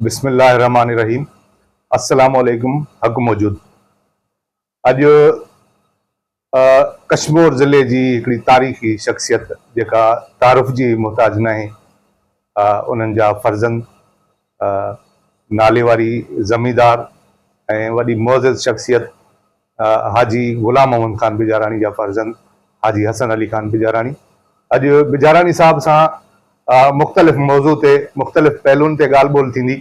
بسم الله الرحمٰن الرحيم السلام عليڪم حق موجود اڄ ڪشمور ضلعي جي هڪڙي تاريخي شخصيت جيڪا تعارف جي محتاج ناهي انهن جا فرزند ناليواري زميندار ۽ وڏي معزز شخصيت حاجي غلام محمد خان بجاراڻي جا فرزند حاجي حسن علي خان بجاراڻي اڄ بجاراڻي صاحب سان مختلف موضوع تي مختلف پهلوئن تي ڳالهه ٻولهه ٿيندي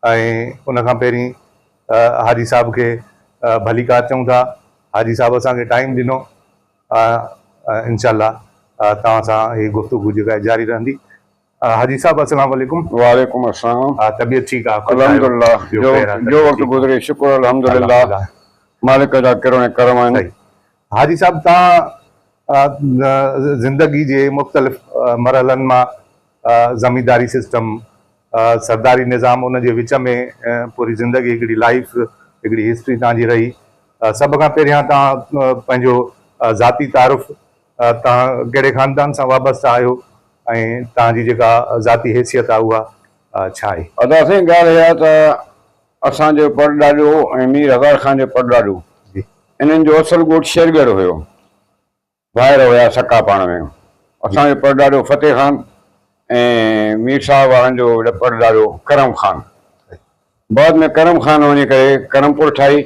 ۽ ان کان پهرين حاجي صاحب کي ڀليڪار چئون ٿا حاجي صاحب اسان کي ٽائيم ڏنو انشاء الله توهان سان هي گفتگو جيڪا جاري رهندي حاجي صاحب السلام عليڪم. وعليڪم السلام. ها طبيعت ٺيڪ آ خوش آهيو. الحمدلله جو جو وقت گذري شڪر الحمدلله مالڪ جا ڪرڻ ۽ ڪرم آهن. صحيح حاجي صاحب توهان زندگي جي مختلف مرحلن مان زمينداري سسٽم سرداري نظام ان جي وچ ۾ پوري زندگي هڪڙي لائيف هڪڙي هسٽري توهان جي رهي سڀ کان پهريان توهان پنهنجو ذاتي تعارف توهان ڪهڙي خاندان سان وابسته آهيو ۽ توهان جي جيڪا ذاتي حيثيت آهي اها ڇا آهي؟ ادا سائين ڳالهه اها ته اسان جو پڙڏاڏو ۽ مير هزار خان جو پڙڏاڏو انهن جو اصل ڳوٺ شيرڳڙهه هيو. ڀائر هيا سڪا پاڻ ۾. اسان جو پڙڏاڏو فتح خان ۽ مير صاحب وارن جو پڙڏاڏو ڪرم خان. بعد ۾ ڪرم خان وڃي ڪري ڪرمپور ٺاهي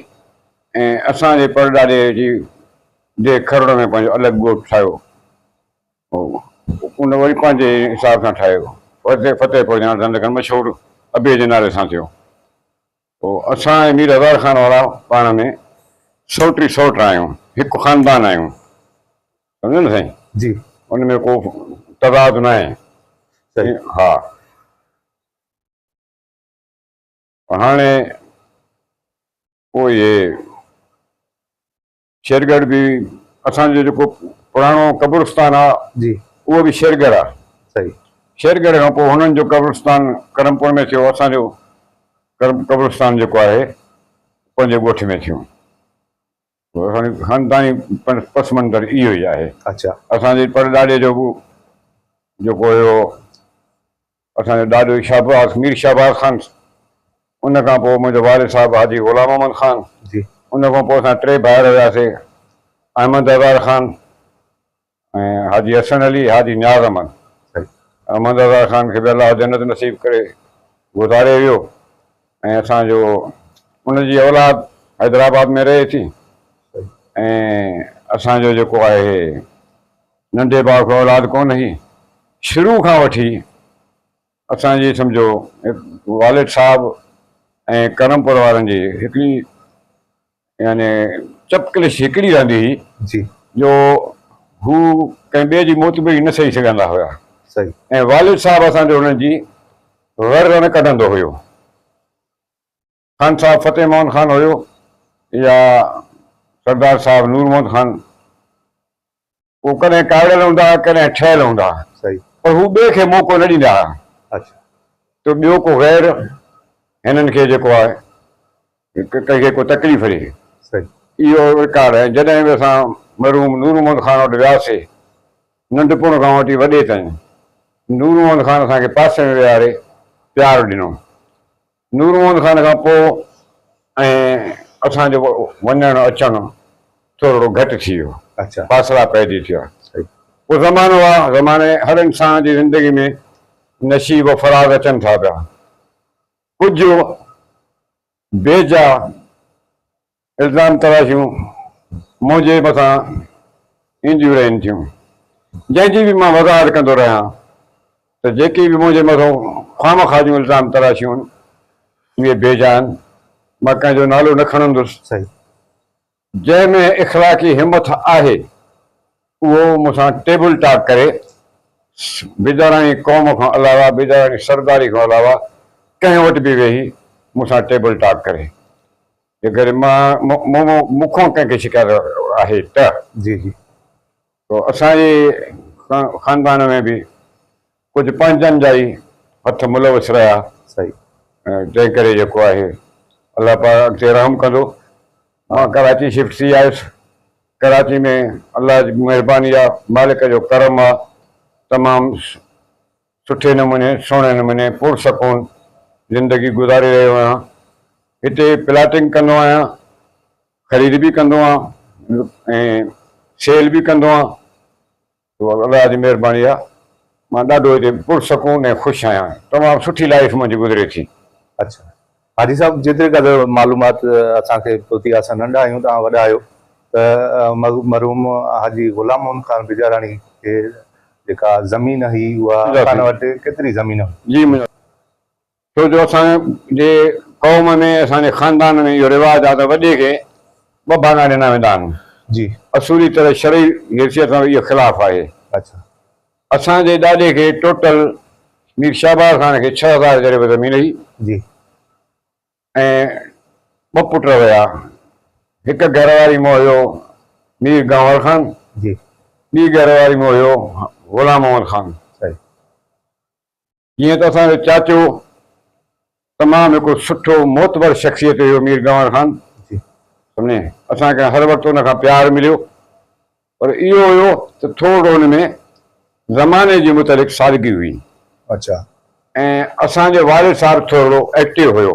۽ اسان جي پڙڏاڏي جي ديهه کروڙ ۾ پنهنجو الڳ ڳوٺ ٺاهيو. ان وري پنهنجي حساب سان ٺاهيو. فتح فتح پور جي نالي سان ليڪن مشهور ابي جي نالي سان ٿيو. پوء اسان ۽ مير هزار خان وارا پاڻ ۾ سئوٽ ئي سئوٽ آهيون، هڪ خاندان آهيون. سمجهيو نه سائين؟ جي. ان ۾ ڪو تضاد ناهي. صحيح. ها. هاڻي پوء اهي شيرڳڙهه به اسان جو جيڪو پراڻو قبرستان آ جي اهو به شيرڳڙهه آ. صحيح. شيرڳڙهه کان پوء هنن جو قبرستان ڪرمپور ۾ ٿيو اسان جو قبرستان جيڪو آهي پنهنجي ڳوٺ ۾ ٿيو. اسان جو خانداني پس منظر اهو ئي آهي. اڇا. اسان جي پڙڏاڏي جو به جيڪو هيو اسان جو ڏاڏو شهباز مير شهباز خان ان کان پوء منهنجو والد صاحب حاجي غلام محمد خان جي. ان کان پوء اسان ٽي ڀائر هياسي احمد هزار خان ۽ حاجي حسن علي حاجي نياز احمد. صحيح. احمد هزار خان کي به الله جنت نصيب ڪري گذاري ويو ۽ اسان جو ان جي اولاد حيدرآباد ۾ رهي ٿي ۽ اسان جو جيڪو آهي ننڍي ڀاء کي اولاد ڪونه هئي شروع کان وٺي اسان جي سمجهو والد صاحب ۽ ڪرمپور وارن جي هڪڙي يعني چپڪلش هڪڙي رهندي هئي جي. جو هو ڪنهن ٻئي جي معتبري نه سهي سگهندا هيا صحيح. ۽ والد صاحب اسان جو هنن جي ور نه ڪڍندو هيو. خان صاحب فتح محمد خان هيو يا سردار صاحب نور محمد خان هو ڪڏهن ڪاوڙيل هوندا ها ڪڏهن ٺهيل هوندا ها صحيح. پر هو ٻئي کي موقعو نه ڏيندا ها اڇا. ته ٻيو ڪو غير هنن کي جيڪو آهي ڪنهن کي ڪو تڪليف ڏئي. صحيح. اهو رڪارڊ آهي جڏهن به اسان مرحوم نور محمد خان وٽ وياسي ننڍپڻ کان وٺي وڏي تائين نور محمد خان اسان کي پاسي ۾ ويهاري پيار ڏنو. نور محمد خان کان پوء ۽ اسان جو وڃڻ اچڻ ٿورڙو گهٽ ٿي ويو. اڇا. فاصلا پئجي ٿيا. پوء زمانو آ، زماني هر انسان جي زندگي ۾ نشيب و فراز اچن ٿا پيا. ڪجهه بيجا الزام تراشيون منهنجي مٿان اينديون رهن ٿيون، جنهن جي به مان وضاحت ڪندو رهيان ته جيڪي به منهنجي مٿان خوامخواه جون الزام تراشيون آهن، اهي بيجا آهن، مان ڪنهن جو نالو نه کڻندس. صحيح. جنهن ۾ اخلاقي همٿ آهي، اهو مون سان ٽيبل ٽاڪ ڪري، بيداراڻي قوم کان علاوه، بيداراڻي سرداري کان علاوه ڪنهن وٽ به ويهي مون سان ٽيبل ٽاڪ ڪري. جيڪڏهن مان مون کان ڪنهن کي شڪايت آهي ته. جي جي. تو اسان جي خاندان ۾ به ڪجهه پنهنجن جا ئي هٿ ملوث رهيا. صحيح. تنهن ڪري جيڪو آهي الله پاڪ اڳتي رحم ڪندو. مان ڪراچي شفٽ ٿي آيس. ڪراچي ۾ الله جي مهرباني آ مالڪ جو ڪرم آ تمام سٺي نموني سهڻي نموني پرسڪون. زندگي گذاري رهيو آهيان. هتي پلاٽنگ ڪندو آهيان، خريد به ڪندو آهيان ۽ سيل به ڪندو آهيان. سو الله جي مهرباني آهي مان ڏاڍو هتي پرسڪون ۽ خوش آهيان. تمام سٺي لائيف منهنجي گذري ٿي. اڇا حاجي صاحب جيتري قدر معلومات اسان کي پهتي آهي اسان ننڍا آهيون توهان وڏا آهيو ته مرحوم حاجي غلام محمد خان بجاراڻي کي جيڪا زمين هئي اها اسان وٽ ڪيتري زمين هئي؟ جي ڇو جو اسان جي قوم ۾ اسان جي خاندان ۾ اهو رواج آهي ته وڏي کي ٻه ڀاڱا ڏنا ويندا آهن. جي. اصولي طرح شرعي حيثيت سان اهو خلاف آهي. اڇا. اسان جي ڏاڏي کي ٽوٽل مير شهباز خان کي 6000 جريب زمين هئي. جي. ۽ ٻه پٽ هيا. هڪ گهر واري مان هيو مير گنهور خان. جي. ٻي گهر واري مان هيو غلام محمد خان. صحيح. جيئن ته اسان جو چاچو تمام هڪ سٺو معتبر شخصيت هيو مير گنور خان جي سمجهي اسان کي هر وقت ان کان پيار مليو پر اهو هيو ته ٿورڙو ان ۾ زماني جي متعلق سادگي هئي. اڇا. ۽ اسان جو والد صاحب ٿورڙو ايڪٽو هيو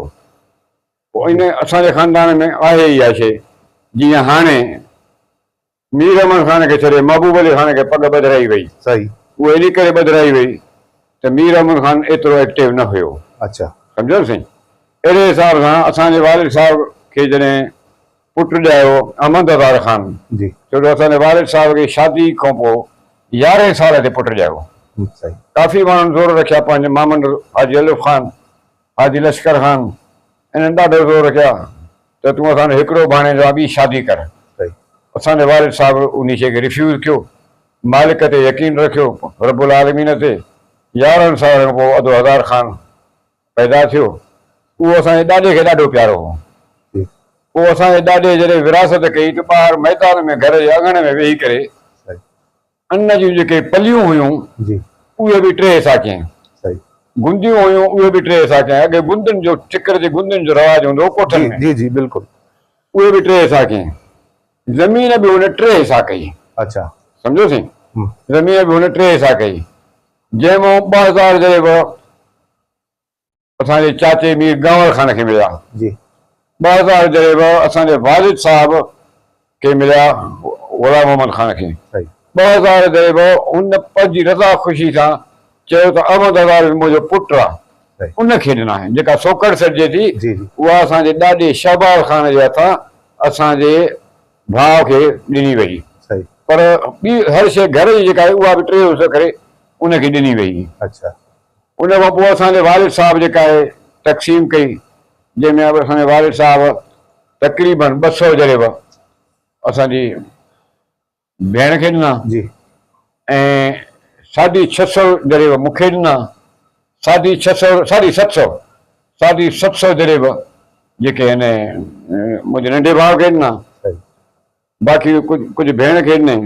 پوء ان اسان جي خاندان ۾ آهي اها شيء جيئن هاڻي مير احمد خان کي ڇڏي محبوب علي خان کي پڳ ٻڌرائي وئي. صحيح. اهو انهي ڪري ٻڌرائي وئي ته مير احمد خان ايترو ايڪٽو نه هيو. اڇا. سمجهيو نه سائين. اهڙي حساب سان اسان جي والد صاحب کي جڏهن پٽ ڄايو احمد هزار خان جي. ڇو جو اسان جي والد صاحب کي شادي کان پوء يارهين سال تي پٽ ڄايو. صحيح. ڪافي ماڻهن زور رکيا پنهنجي مامن حاجي الف خان، حاجي لشڪر خان انهن ڏاڍو زور رکيا ته تون اسان جو هڪڙو ڀاڻيجو آهين ٻي شادي ڪر. اسان جي والد صاحب انهي شيء کي ريفيوز ڪيو. مالڪ تي يقين رکيو، رب العالمين تي. يارهن سالن کان پوء ادو هزار خان پيدا ٿيو. اهو اسان جي ڏاڏي کي ڏاڍو پيارو هو. پوء اسان جي ڏاڏي جڏهن وراثت ڪئي ته ٻاهر ميدان ۾ گهر جي اڱڻ ۾ ويهي ڪري ان جون جيڪي پليون هيون اهي به ٽي حصا ڪيائين. گنديون هيون اهي به ٽي حصا ڪيائين. اڳي گندين جو ٺڪر جي گندين جو رواج هوندو هو ڪوٺن ۾. جي جي بلڪل. اهي به ٽي حصا ڪيائين. زمين به هن ٽي حصا ڪئي. اڇا. سمجهيو سائين. زمين به هن ٽي حصا ڪئي. جنهن مان 2000 جريب اسان جي چاچي مير گنور خان کي مليا. جي. 2000 جريب اسان جي والد صاحب کي مليا غلام محمد خان کي. صحيح. 2000 جريب هن پنهنجي رضا خوشي سان چيو ته احمد هزار به منهنجو پٽ آ ان کي ڏنا آهن. جيڪا سوڪڙ سڏجي ٿي جي جي. اها اسان جي ڏاڏي شهباز خان جي هٿان اسان جي ڀاء کي ڏني وئي. صحيح. پر ٻي هر شيء گهر جي جيڪا آهي اها به ٽي حصو ڪري ان کي ڏني وئي. اڇا. ان کان پوء اسان جي والد صاحب جيڪا آهي تقسيم ڪئي جنهن ۾ اسان جي والد صاحب تقريبن 200 جريب اسان جي ڀيڻ کي ڏنا جي. ۽ 650 جريب مون کي ڏنا، 650 750 750 جريب جيڪي هن منهنجي ننڍي ڀاء کي ڏنا، صحيح. باقي ڪجهه ڀيڻ کي ڏنائين.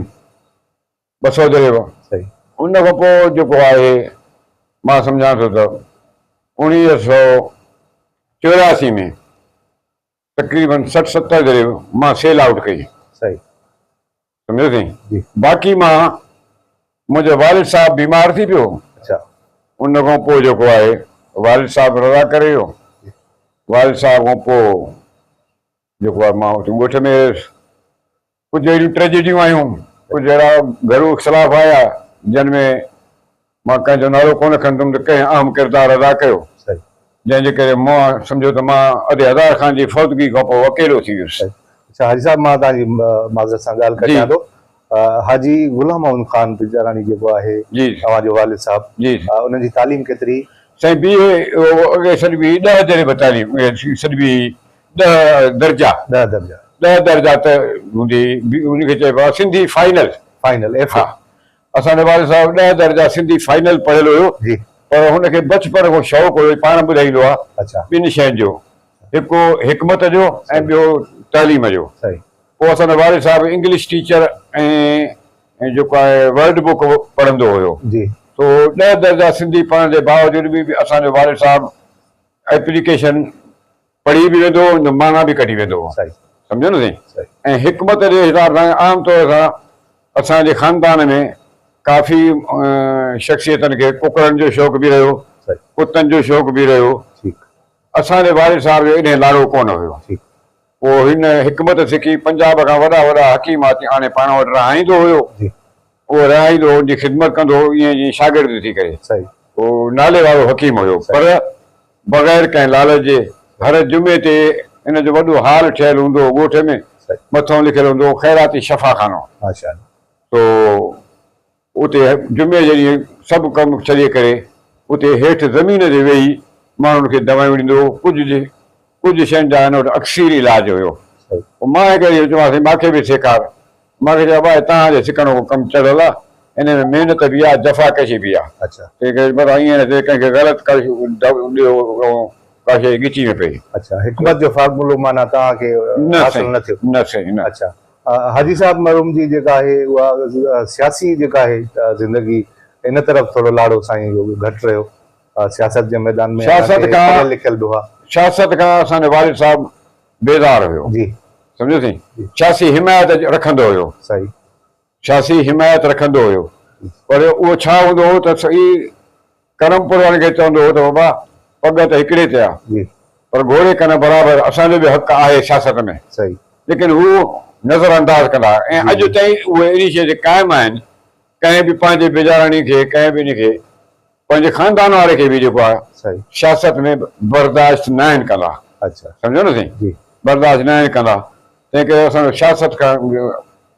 200 جريب. صحيح. ان کان پوء جيڪو آهي مان سمجهان ٿو ته 1984 ۾ تقريبن سٺ ستر جريب مان سيل آئوٽ ڪئي. صحيح. سمجهيو سائين. جي. باقي مان منهنجو والد صاحب بيمار ٿي پيو. اڇا. ان کان پوء جيڪو آهي والد صاحب رضا ڪري ويو. والد صاحب کان پوء جيڪو آهي مان اتي ڳوٺ ۾ رهيس. ڪجهه اهڙيون ٽريجڊيون آيون، ڪجهه اهڙا گهرو اختلاف آيا، جن ۾ مان ڪنهن جو نالو ڪونه کڻندم ته ڪنهن اهم ڪردار ادا ڪيو، جنهن جي ڪري مون سمجهيو ته مان ادي هزار خان جي فوتگي کان پوء اڪيلو ٿي ويس. اڇا حاجي صاحب مان توهان جي معذرت سان ڳالهه ڪٽيان ٿو. حاجي غلام محمد خان بجاراڻي جيڪو آهي اوهان جو والد صاحب انهن جي تعليم ڪيتري؟ سائين بي اي اڳي سڏبي هئي ڏهه درجي به تعليم سڏبي هئي ڏهه درجا. ڏهه درجا. ڏهه درجا ته هوندي هئي ان کي چئبو آهي Sindhi final. Final F A. ها اسان جو والد صاحب ڏهه درجا سنڌي فائنل پڙهيل هيو جي. پر هن کي بچپن کان شوق هيو پاڻ ٻڌائيندو آهي اڇا. ٻن شين جو هڪ حڪمت جو ۽ ٻيو تعليم جو. صحيح. پوء اسان جو والد صاحب انگلش ٽيچر ۽ جيڪو آهي ورڊ بڪ پڙهندو هيو. جي. سو ڏهه درجا سنڌي پڙهڻ جي باوجود به اسان جو والد صاحب ايپليڪيشن پڙهي به ويندو هو ان جو معنيٰ به ڪڍي ويندو هو. صحيح. سمجهيو نه سائين. صحيح. ۽ حڪمت جي حساب سان عام طور سان اسان جي خاندان ۾ ڪافي شخصيتن کي ڪڪڙن جو شوق به رهيو، صحيح. ڪتن جو شوق به رهيو. ٺيڪ. اسان جي والد صاحب جو انهي لاڙو ڪونه هيو. پوء هن حڪمت سکي پنجاب کان وڏا وڏا حڪيم اچي آڻي پاڻ وٽ رهائيندو هيو. اهو رهائيندو هو، ان جي خدمت ڪندو هو، ائين جيئن شاگرد ٿي ڪري. اهو نالي وارو حڪيم هيو، پر بغير ڪنهن لالچ جي. هر جمعي تي هن جو وڏو هال ٺهيل هوندو هو ڳوٺ ۾، مٿئون لکيل هوندو هو خيراتي شفاخانو. سو اتي جمعي جي ڏينهن سڀ ڪم ڇڏي ڪري اتي هيٺ زمين تي ويهي ماڻهن کي دوائون ڏيندو هو. ڪجهه ڪجهه شين جا هن وٽ اڪثير علاج هيو. پوء مان هڪ ڏينهن چيومانس سائين مان کي به سيکار. مان کي چيو ابا هي توهان جي سکڻ ڪو ڪم چڙهيل آ، ان ۾ محنت به آ جفاڪشي به آ. تنهن ڪري متان ائين نه ٿئي ڪنهن کي غلط ڪا ڏيو ڪا شيء ڳچي ۾ پئي. اڇا حڪمت جو فارمولو معنيٰ توهان کي حاصل نه ٿيو. نه سائين نه. اڇا حاجي صاحب مرحوم جي جيڪا آهي اها سياسي جيڪا آهي زندگي ان طرف ٿورو لاڙو سائين جو گهٽ رهيو سياست جي ميدان ۾ سياست کان پڙهيل لکيل به هئا. سياست کان اسان جو والد صاحب بيزار هيو. جي. سمجهيو سائين سياسي حمايت رکندو هيو. صحيح. سياسي حمايت رکندو هيو پر اهو ڇا هوندو هو ته صحيح ڪرمپور وارن کي چوندو هو ته بابا پڳ ته هڪڙي تي آ پر گهوڙي ڪن برابر اسان جو به حق آهي سياست ۾ صحيح. ليڪن هو نظر انداز ڪندا هئا ۽ اڄ تائين اهي انهي شيء تي قائم آهن ڪنهن به پنهنجي بجاراڻي کي ڪنهن به ان کي پنهنجي خاندان واري کي به جيڪو آهي سياست ۾ برداشت ناهن ڪندا سمجهو نه سائين برداشت ناهن ڪندا تنهن ڪري اسان سياست کان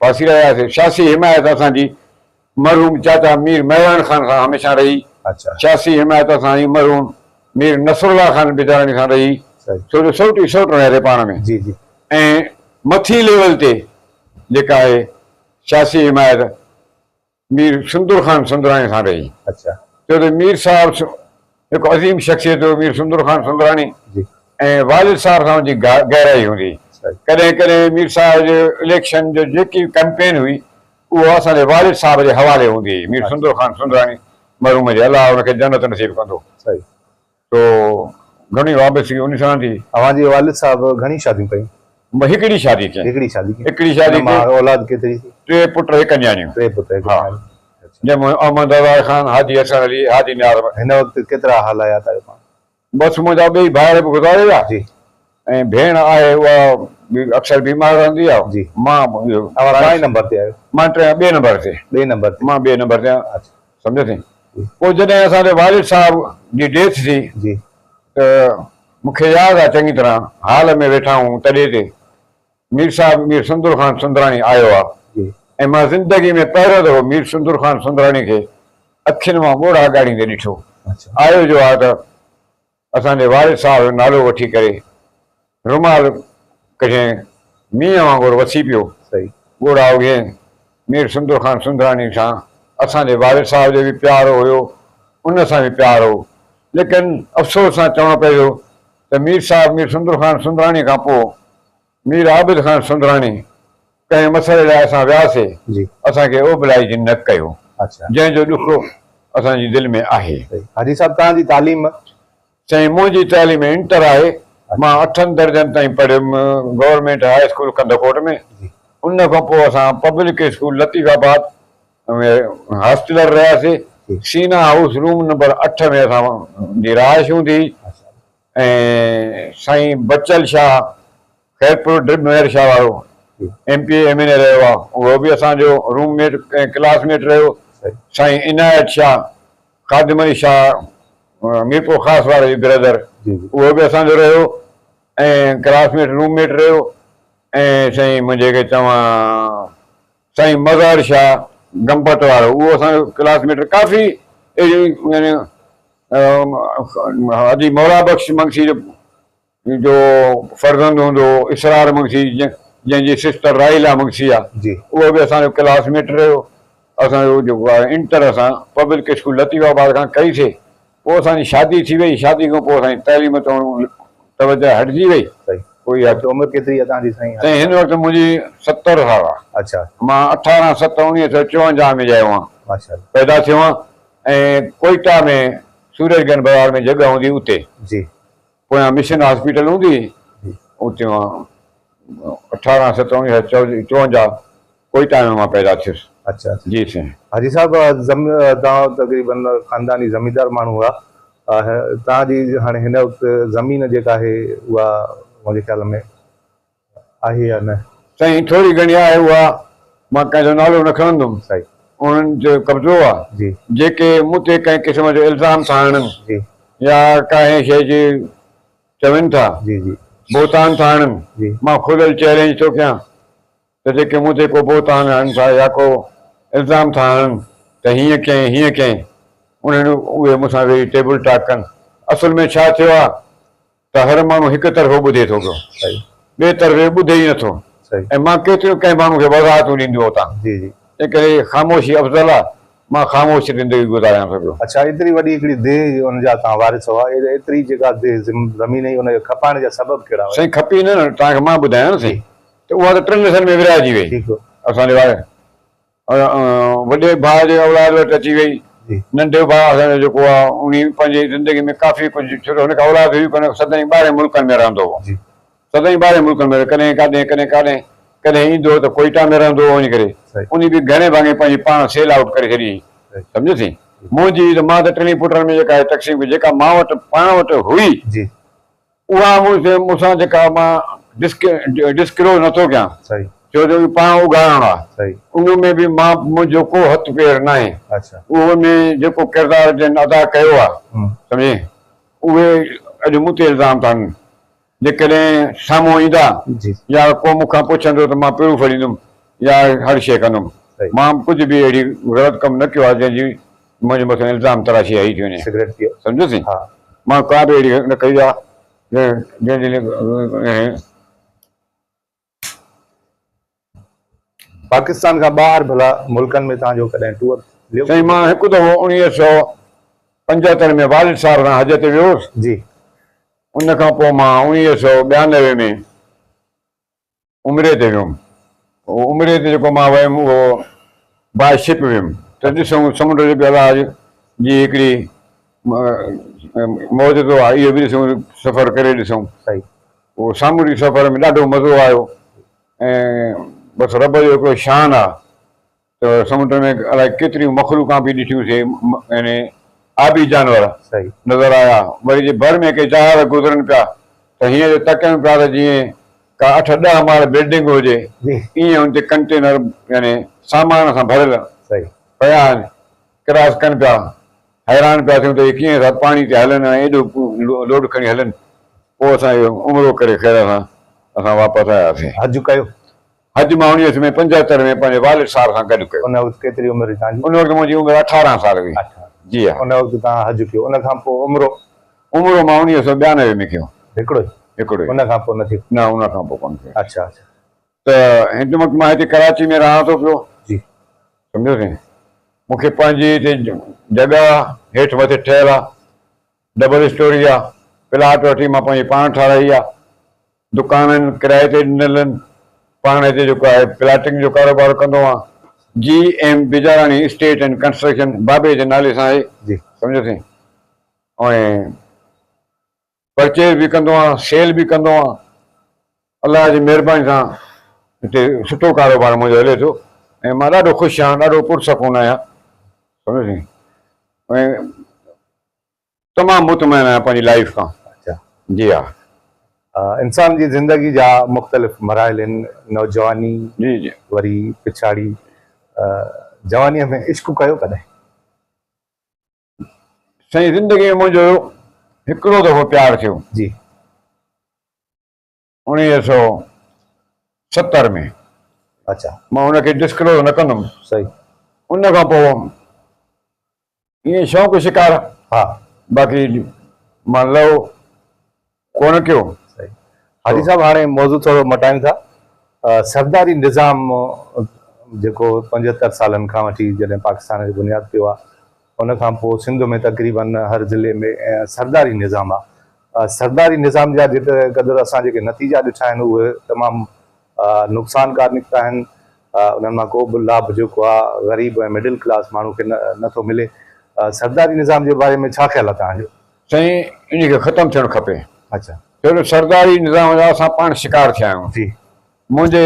پاسي رهياسي سياسي حمايت اسان جي مرحوم چاچا مير مهراڻ خان سان هميشه رهي سياسي حمايت اسان جي مرحوم مير نصر الله خان بجاراڻي سان رهي ڇو جو سوٽ ئي سوٽ رهياسي پاڻ ۾ ۽ مٿي ليول تي جيڪا آهي سياسي حمايت مير سندر خان سندراڻي سان رهي. ڇو ته مير صاحب هڪ عظيم شخصيت هيو مير سندر خان سندراڻي ۽ والد صاحب سان ان جي گهرائي هوندي هئي. ڪڏهن ڪڏهن مير صاحب جو اليڪشن جو جيڪي به ڪمپين هئي اهو اسان جي والد صاحب جي حوالي هوندي هئي مير سندر خان سندراڻي مرحوم جي الله ان کي جنت نصيب ڪندو. تو گهڻي وابستگي ان سان ٿي. اوهان جي والد صاحب گهڻي شاديون ڪيون؟ هڪڙي شادي ڪئي. هڪڙي شادي ڪئي. هڪڙي شادي ڪئي. ان مان اولاد ڪيتري ٿي؟ ٽي پٽ هڪ نياڻيون. ٽي پٽ هڪ نياڻي. جنهن مان احمد رضا خان، حاجي حسن علي، حاجي نياز احمد. هن وقت ڪيترا حال حيات آهيو پاڻ؟ بس منهنجا ٻئي ڀائر به گذاري ويا. جي. ۽ ڀيڻ آهي اها به اڪثر بيمار رهندي آهي. جي. مان اوهان ٽئين نمبر تي آهيو؟ مان ٽئين ٻئي نمبر تي. ٻئي نمبر تي. مان ٻئي نمبر تي آهيان. اڇا. سمجهيو ٿي. پوء جڏهن اسان جي والد صاحب جي ڊيٿ ٿي جي. ته مون کي ياد آهي چڱي طرح هال ۾ ويٺا آهيون تڏي تي مير صاحب مير سندر خان سندراڻي آيو آهي جي. ۽ مان زندگي ۾ پهريون دفعو مير سندر خان سندراڻي کي اکين مان ڳوڙها ڳاڙيندي ڏٺو. اڇا. آيو جو آهي ته اسان جي والد صاحب جو نالو وٺي ڪري رومال ڪڍيائين، مينهن وانگر وسي پيو، ڳوڙها اگهيائين. مير سندر خان سندراڻي سان اسان جي والد صاحب جو به پيار هيو، ان سان به پيار هو. ليڪن افسوس سان چوڻو پئي ٿو ته مير صاحب مير سندر خان سندراڻي کان پوء مير عابد خان سندراڻي ڪنهن مسئلي لاء اسان وياسي، اسان کي اوبلائيج نه ڪيو، جنهن جو ڏک اسان جي دل ۾ آهي. حاجي صاحب توهان جي تعليم؟ سائين منهنجي تعليم انٽر آهي، مان اٺن درجن تائين پڙهيم گورنمينٽ هاء اسڪول ڪنڌڪوٽ ۾، ان کان پوء اسان پبلڪ اسڪول لطيف آباد ۾ هاسٽلر رهياسي، سينا هائوس روم نمبر 8 ۾ اسان جي رهائش هوندي هئي ۽ سائين بچل شاهه خيرپور ڊرپ مهر شاهه وارو M P A M N A رهيو آهي اهو به اسان جو روم ميٽ ۽ ڪلاس ميٽ رهيو. سائين عنايت شاهه خادم علي شاهه ميرپور خاص واري جو برادر اهو به اسان جو رهيو ۽ ڪلاس ميٽ روم ميٽ رهيو ۽ سائين منهنجي کي چوان سائين مظهر شاهه گمبٽ وارو اهو اسان جو ڪلاس ميٽ ڪافي اهڙيون يعني حاجي مولا بخش منگسي جو جو فرزند هوندو هو اسرار منگسي جنهن جي سسٽر راحيلا منگسي آ اهو به اسان جو ڪلاس ميٽ رهيو. اسان جو جيڪو آهي انٽر اسان پبلڪ اسڪول لطيف آباد کان ڪئي سي پوء اسان جي شادي ٿي وئي شادي کان پوء اسان جي تعليم تان توجه هٽجي وئي. پوء اها عمر ڪيتري آ توهان جي سائين؟ سائين هن وقت منهنجي 70 سال آ. مان 18 7 1954 ۾ ڄايو آهيان. ماشاءالله. پيدا ٿيو آهيان ۽ ڪوئيٽا ۾ سورج گنج بازار ۾ جڳهه هوندي اتي. پويان مشن هاسپيٽل هوندي هئي اتي مان 18 7 1954 ڪوئيٽا ۾ مان پيدا ٿيس. اڇا جي سائين. حاجي صاحب توهان تقريبن خانداني زميندار ماڻهو هئا توهان جي هاڻي هن وقت زمين جيڪا آهي اها منهنجي خيال ۾ آهي يا نه؟ سائين ٿوري گهڻي آهي اها مان ڪنهن جو نالو نه کڻندم سائين. انهن تي قبضو آ جي. جيڪي مون تي ڪنهن قسم جو الزام ٿا هڻن جي. يا ڪنهن شيء جي چون ٿا جي جي. بهتان ٿا هڻن جي. مان کليل چئلينج ٿو ڪيان ته جيڪي مون تي ڪو بهتان هڻن ٿا يا ڪو الزام ٿا هڻن ته هيئن ڪيائين هيئن ڪيائين انهن اهي مون سان ويهي ٽيبل ٽاڪ ڪن اصل ۾ ڇا ٿيو آ ته هر ماڻهو هڪ طرفو ٻڌي ٿو پيو ٻئي طرفي ٻڌي ئي نٿو ۽ مان ڪيتريون ڪنهن ماڻهو کي وضاحتون ڏيندو اتان تنهن ڪري خاموشي افضل آ مان خاموش زندگي گذاريان ٿو پيو. اڇا ايتري وڏي هڪڙي ديهه ان جا توهان وارث هئا ايتري جيڪا ديهه زمين هئي ان کي کپائڻ جا سبب ڪهڙا هيا؟ سائين کپي نه نه توهان کي مان ٻڌايان نه سائين ته اها ته ٽن حصن ۾ ورهائجي وئي اسان جي واري وڏي ڀاء جي اولاد وٽ اچي وئي. ننڍو ڀاء اسان جو جيڪو آهي انهي پنهنجي زندگي ۾ ڪافي ڪجهه ڇو ته هن کي اولاد هئي ڪونه سدائين ٻاهرين ملڪن ۾ رهندو هو. سدائين ٻاهرين ملڪن ۾ ڪڏهن ڪاڏهين ڪڏهن ڪاڏهين ڪڏهن ايندو هو ته ڪوئيٽا ۾ رهندو هو وڃي ڪري انهي به گهڻي ڀاڱي پنهنجي پاڻ سيل آئوٽ ڪري ڇڏي هئي سمجهيو سائين منهنجي ته مان ته ٽنهي پٽن ۾ جيڪا تقسيم ڪئي جيڪا مان وٽ پاڻ وٽ هئي اها مون سان جيڪا مان ڊسڪلوز نٿو ڪيان ڇو جو اهو پاڻ اگهاڙڻ آهي ان ۾ به مان منهنجو ڪو هٿ پير ناهي اهو ۾ جيڪو ڪردار جن ادا ڪيو آهي سمجهي اهي اڄ مون تي الزام ٿا هڻن جيڪڏهن سامهون ايندا يا ڪو مون کان پڇندو ته مان پروف ڏيندم يا هر شيء ڪندم مان ڪجهه به اهڙي غلط ڪم نه ڪيو آهي جنهن جي منهنجي مٿان الزام تراشي هئي ٿي وڃي. سگريٽ پيئو. سمجهيو سين. مان ڪا به اهڙي نه ڪئي آ جنهن جي پاڪستان کان ٻاهر ڀلا ملڪن ۾ توهان جو ڪڏهن ٽوئر ليو؟ سائين مان هڪ دفعو 1975 ۾ والد صاحب سان حج تي ويو هوس. جي. ان کان پوء مان 1992 ۾ عمري تي ويم. اهو عمري تي جيڪو مان ويم اهو باء شپ ويم ته ڏسون سمنڊ جو به الله جي هڪڙي معجزو آهي اهو به ڏسون سفر ڪري ڏسون. اهو سامونڊي سفر ۾ ڏاڍو مزو آيو ۽ بس رب جو هڪڙو شان آهي ته سمنڊ ۾ الائي ڪيتريون مخلوقان پئي ڏٺيون سي يعني آبي جانور نظر آيا. وري جي ڀر ۾ ڪي جهاز گذرن پيا ته هيئن جو تڪين پيا ته جيئن ڪا اٺ ڏهه ماڙ بلڊنگ هجي ايئن ان تي ڪنٽينر يعني سامان سان ڀريل پيا آهن ڪراس ڪن پيا. حيران پيا ٿيون ته اهي ڪيئن ٿا پاڻي تي هلن ۽ ايڏو لوڊ کڻي هلن. پوء اسان اهو عمرو ڪري خير سان اسان واپس آياسين. حج ڪيو؟ حج مان اڻويهه سو ۾ 75 ۾ پنهنجي والد صاحب سان گڏ ڪيو. ان وقت ڪيتري عمر هئي توهان جي؟ ان وقت منهنجي عمر 18 سال هئي. جي ها. ان وقت توهان حج ڪيو. ان کان پوء عمرو؟ عمرو مان 1992 ۾ ڪيو. هڪڙو ئي؟ هڪڙو ئي. ان کان پوء نه ٿيو؟ نه ان کان پوء ڪونه ٿيو. اڇا اڇا. ته هن وقت مان هتي ڪراچي ۾ رهان ٿو پيو. جي. سمجهيو سين. مون کي پنهنجي هتي جڳهه هيٺ مٿي ٺهيل آ. ڊبل اسٽوري آ. پلاٽ وٺي مان پنهنجي پاڻ ٺاهرائي آ. دڪان آهن ڪرائي تي ڏنل آهن. پاڻ هتي جيڪو آهي پلاٽنگ جو ڪاروبار ڪندو آهيان. G M Bijarani estate and construction بابي جي نالي سان آهي. جي. سمجهيو سين. ۽ پرچيز به ڪندو آهيان سيل به ڪندو آهيان. الله جي مهرباني سان هتي سٺو ڪاروبار منهنجو هلي ٿو ۽ مان ڏاڍو خوش آهيان ڏاڍو پرسڪون آهيان. سمجهيو سين. ۽ تمام مطمئن آهيان پنهنجي لائيف کان. اڇا. جي ها. انسان جي زندگي جا مختلف مراحل آهن نوجواني جي جي. وري پڇاڙي جوانيء ۾ عشق ڪيو ڪڏهن؟ سائين زندگي ۾ منهنجو هڪڙو دفعو پيار ٿيو. جي. 1970 ۾. اڇا. مان ان کي ڊسڪلوز نه ڪندم. صحيح. ان کان پوء ائين شوق شڪار. ها. باقي مان لهو ڪونه ڪيو. صحيح. حاجي صاحب هاڻي موضوع ٿورو مٽايون ٿا. سرداري نظام جيڪو 75 سالن کان وٺي جڏهن پاڪستان جو بنياد پيو آهي ان کان پوء سنڌ ۾ تقريبن هر ضلعي ۾ سرداري نظام آهي. سرداري نظام جا جيتري قدر اسان جيڪي نتيجا ڏٺا آهن اهي تمام نقصانڪار نڪتا آهن. انهن مان ڪو به لاڀ جيڪو آهي غريب ۽ مڊل ڪلاس ماڻهو کي نه ٿو ملي. سرداري نظام جي باري ۾ ڇا خيال آهي توهان جو؟ سائين ان کي ختم ٿيڻ کپي. اڇا. ڇو جو سرداري نظام جا اسان پاڻ شڪار ٿيا آهيون. جي. منهنجي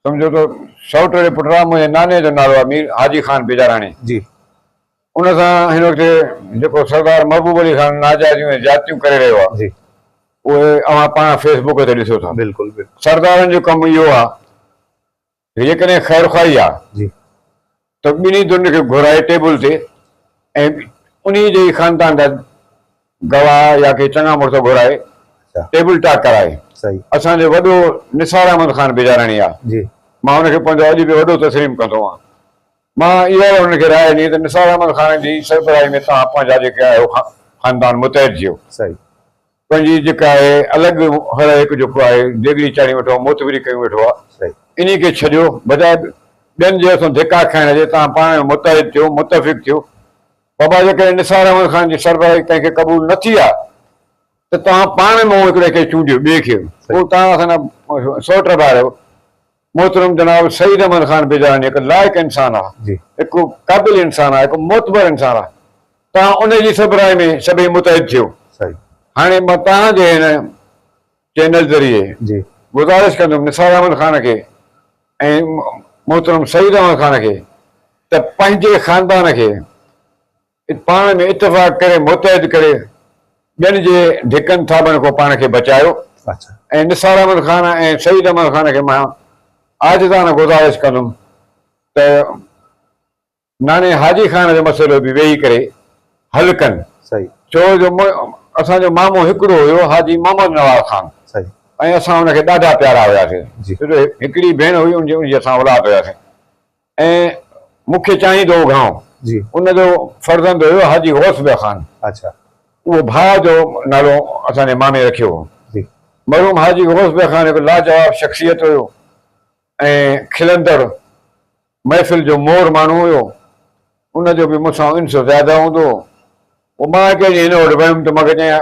سمجهو ته سئوٽ جي پٽ آ منهنجي ناني جو نالو آ مير حاجي خان بجاراڻي. جي. ان سان هن وقت جيڪو سردار محبوب علي خان ناجائزيون ۽ زيادتيون ڪري رهيو آهي جي اهي اوهان پاڻ فيس بڪ تي ڏسو ٿا. بلڪل بلڪل. سردارن جو ڪم اهو آهي ته جيڪڏهن خيرخواهي آهي جي ته ٻنهي ڌرين کي گهرائي ٽيبل تي ۽ انهي جي ئي خاندان جا گواهه يا ڪي چڱا مڙس گهرائي ٽيبل ٽاڪ ڪرائي. صحيح. اسان جو وڏو نثار احمد خان بجاراڻي آهي. جي. مان ان کي پنهنجو اڄ به وڏو تسليم ڪندو آهيان. مان اها انهن کي راء ڏني ته نثار احمد خان جي سربراهي ۾ توهان پنهنجا جيڪي آهيو خاندان متحد ٿيو. صحيح. پنهنجي جيڪا آهي الڳ هر هڪ جيڪو آهي ديڳڙي چاڙهي ويٺو آهي معتبري ڪيون ويٺو آهي. صحيح. انهي کي ڇڏيو بجاء ٻين جي هٿون ڌڪا کائڻ جي توهان پاڻ ۾ متحد ٿيو متفق ٿيو. بابا جيڪڏهن نثار احمد خان جي سربراهي ڪنهن کي قبول نه ٿي آهي ته توهان پاڻ مان هڪڙي کي چونڊيو ٻئي کي پوء توهان اسان جا سئوٽ ڀائر آهيو. محترم جناب سعيد احمد خان بجاراڻي هڪ لائق انسان آهي، هڪ قابل انسان آهي، هڪ معتبر انسان آهي. توهان ان جي سربراهي ۾ سڀئي متحد ٿيو. هاڻي مان توهان جي هن چينل ذريعي گذارش ڪندم نثار احمد خان کي ۽ محترم سعيد احمد خان کي ته پنهنجي خاندان کي پاڻ ۾ اتفاق ڪري متحد ڪري ٻين جي ڌڪن ٿاٻن کان پاڻ کي بچايو ۽ نثار احمد خان ۽ سعيد احمد خان کي مان عاجزانه گذارش ڪندم ته ناڻي حاجي خان جو مسئلو به ويهي ڪري حل ڪن ڇو جو اسان جو مامو هڪڙو هيو حاجي محمد نواز خان ۽ اسان ان کي ڏاڍا پيارا هياسين ڇو جو هڪڙي ڀيڻ هئي ان جي اسان اولاد هياسين ۽ مون کي چاهيندو هو گهڻو. ان جو فرزند هيو حاجي غوث بيگ خان. اهو ڀاء جو نالو اسان جي مامي رکيو هو. مرحوم حاجي غوث بيگ خان هڪ لاجواب شخصيت هيو ۽ کلندڙ محفل جو مور ماڻهو هيو. ان جو به مون سان انس زياده هوندو هو. پوء مان هڪ ڏينهن هن وٽ ويم ته مون کي چيائين،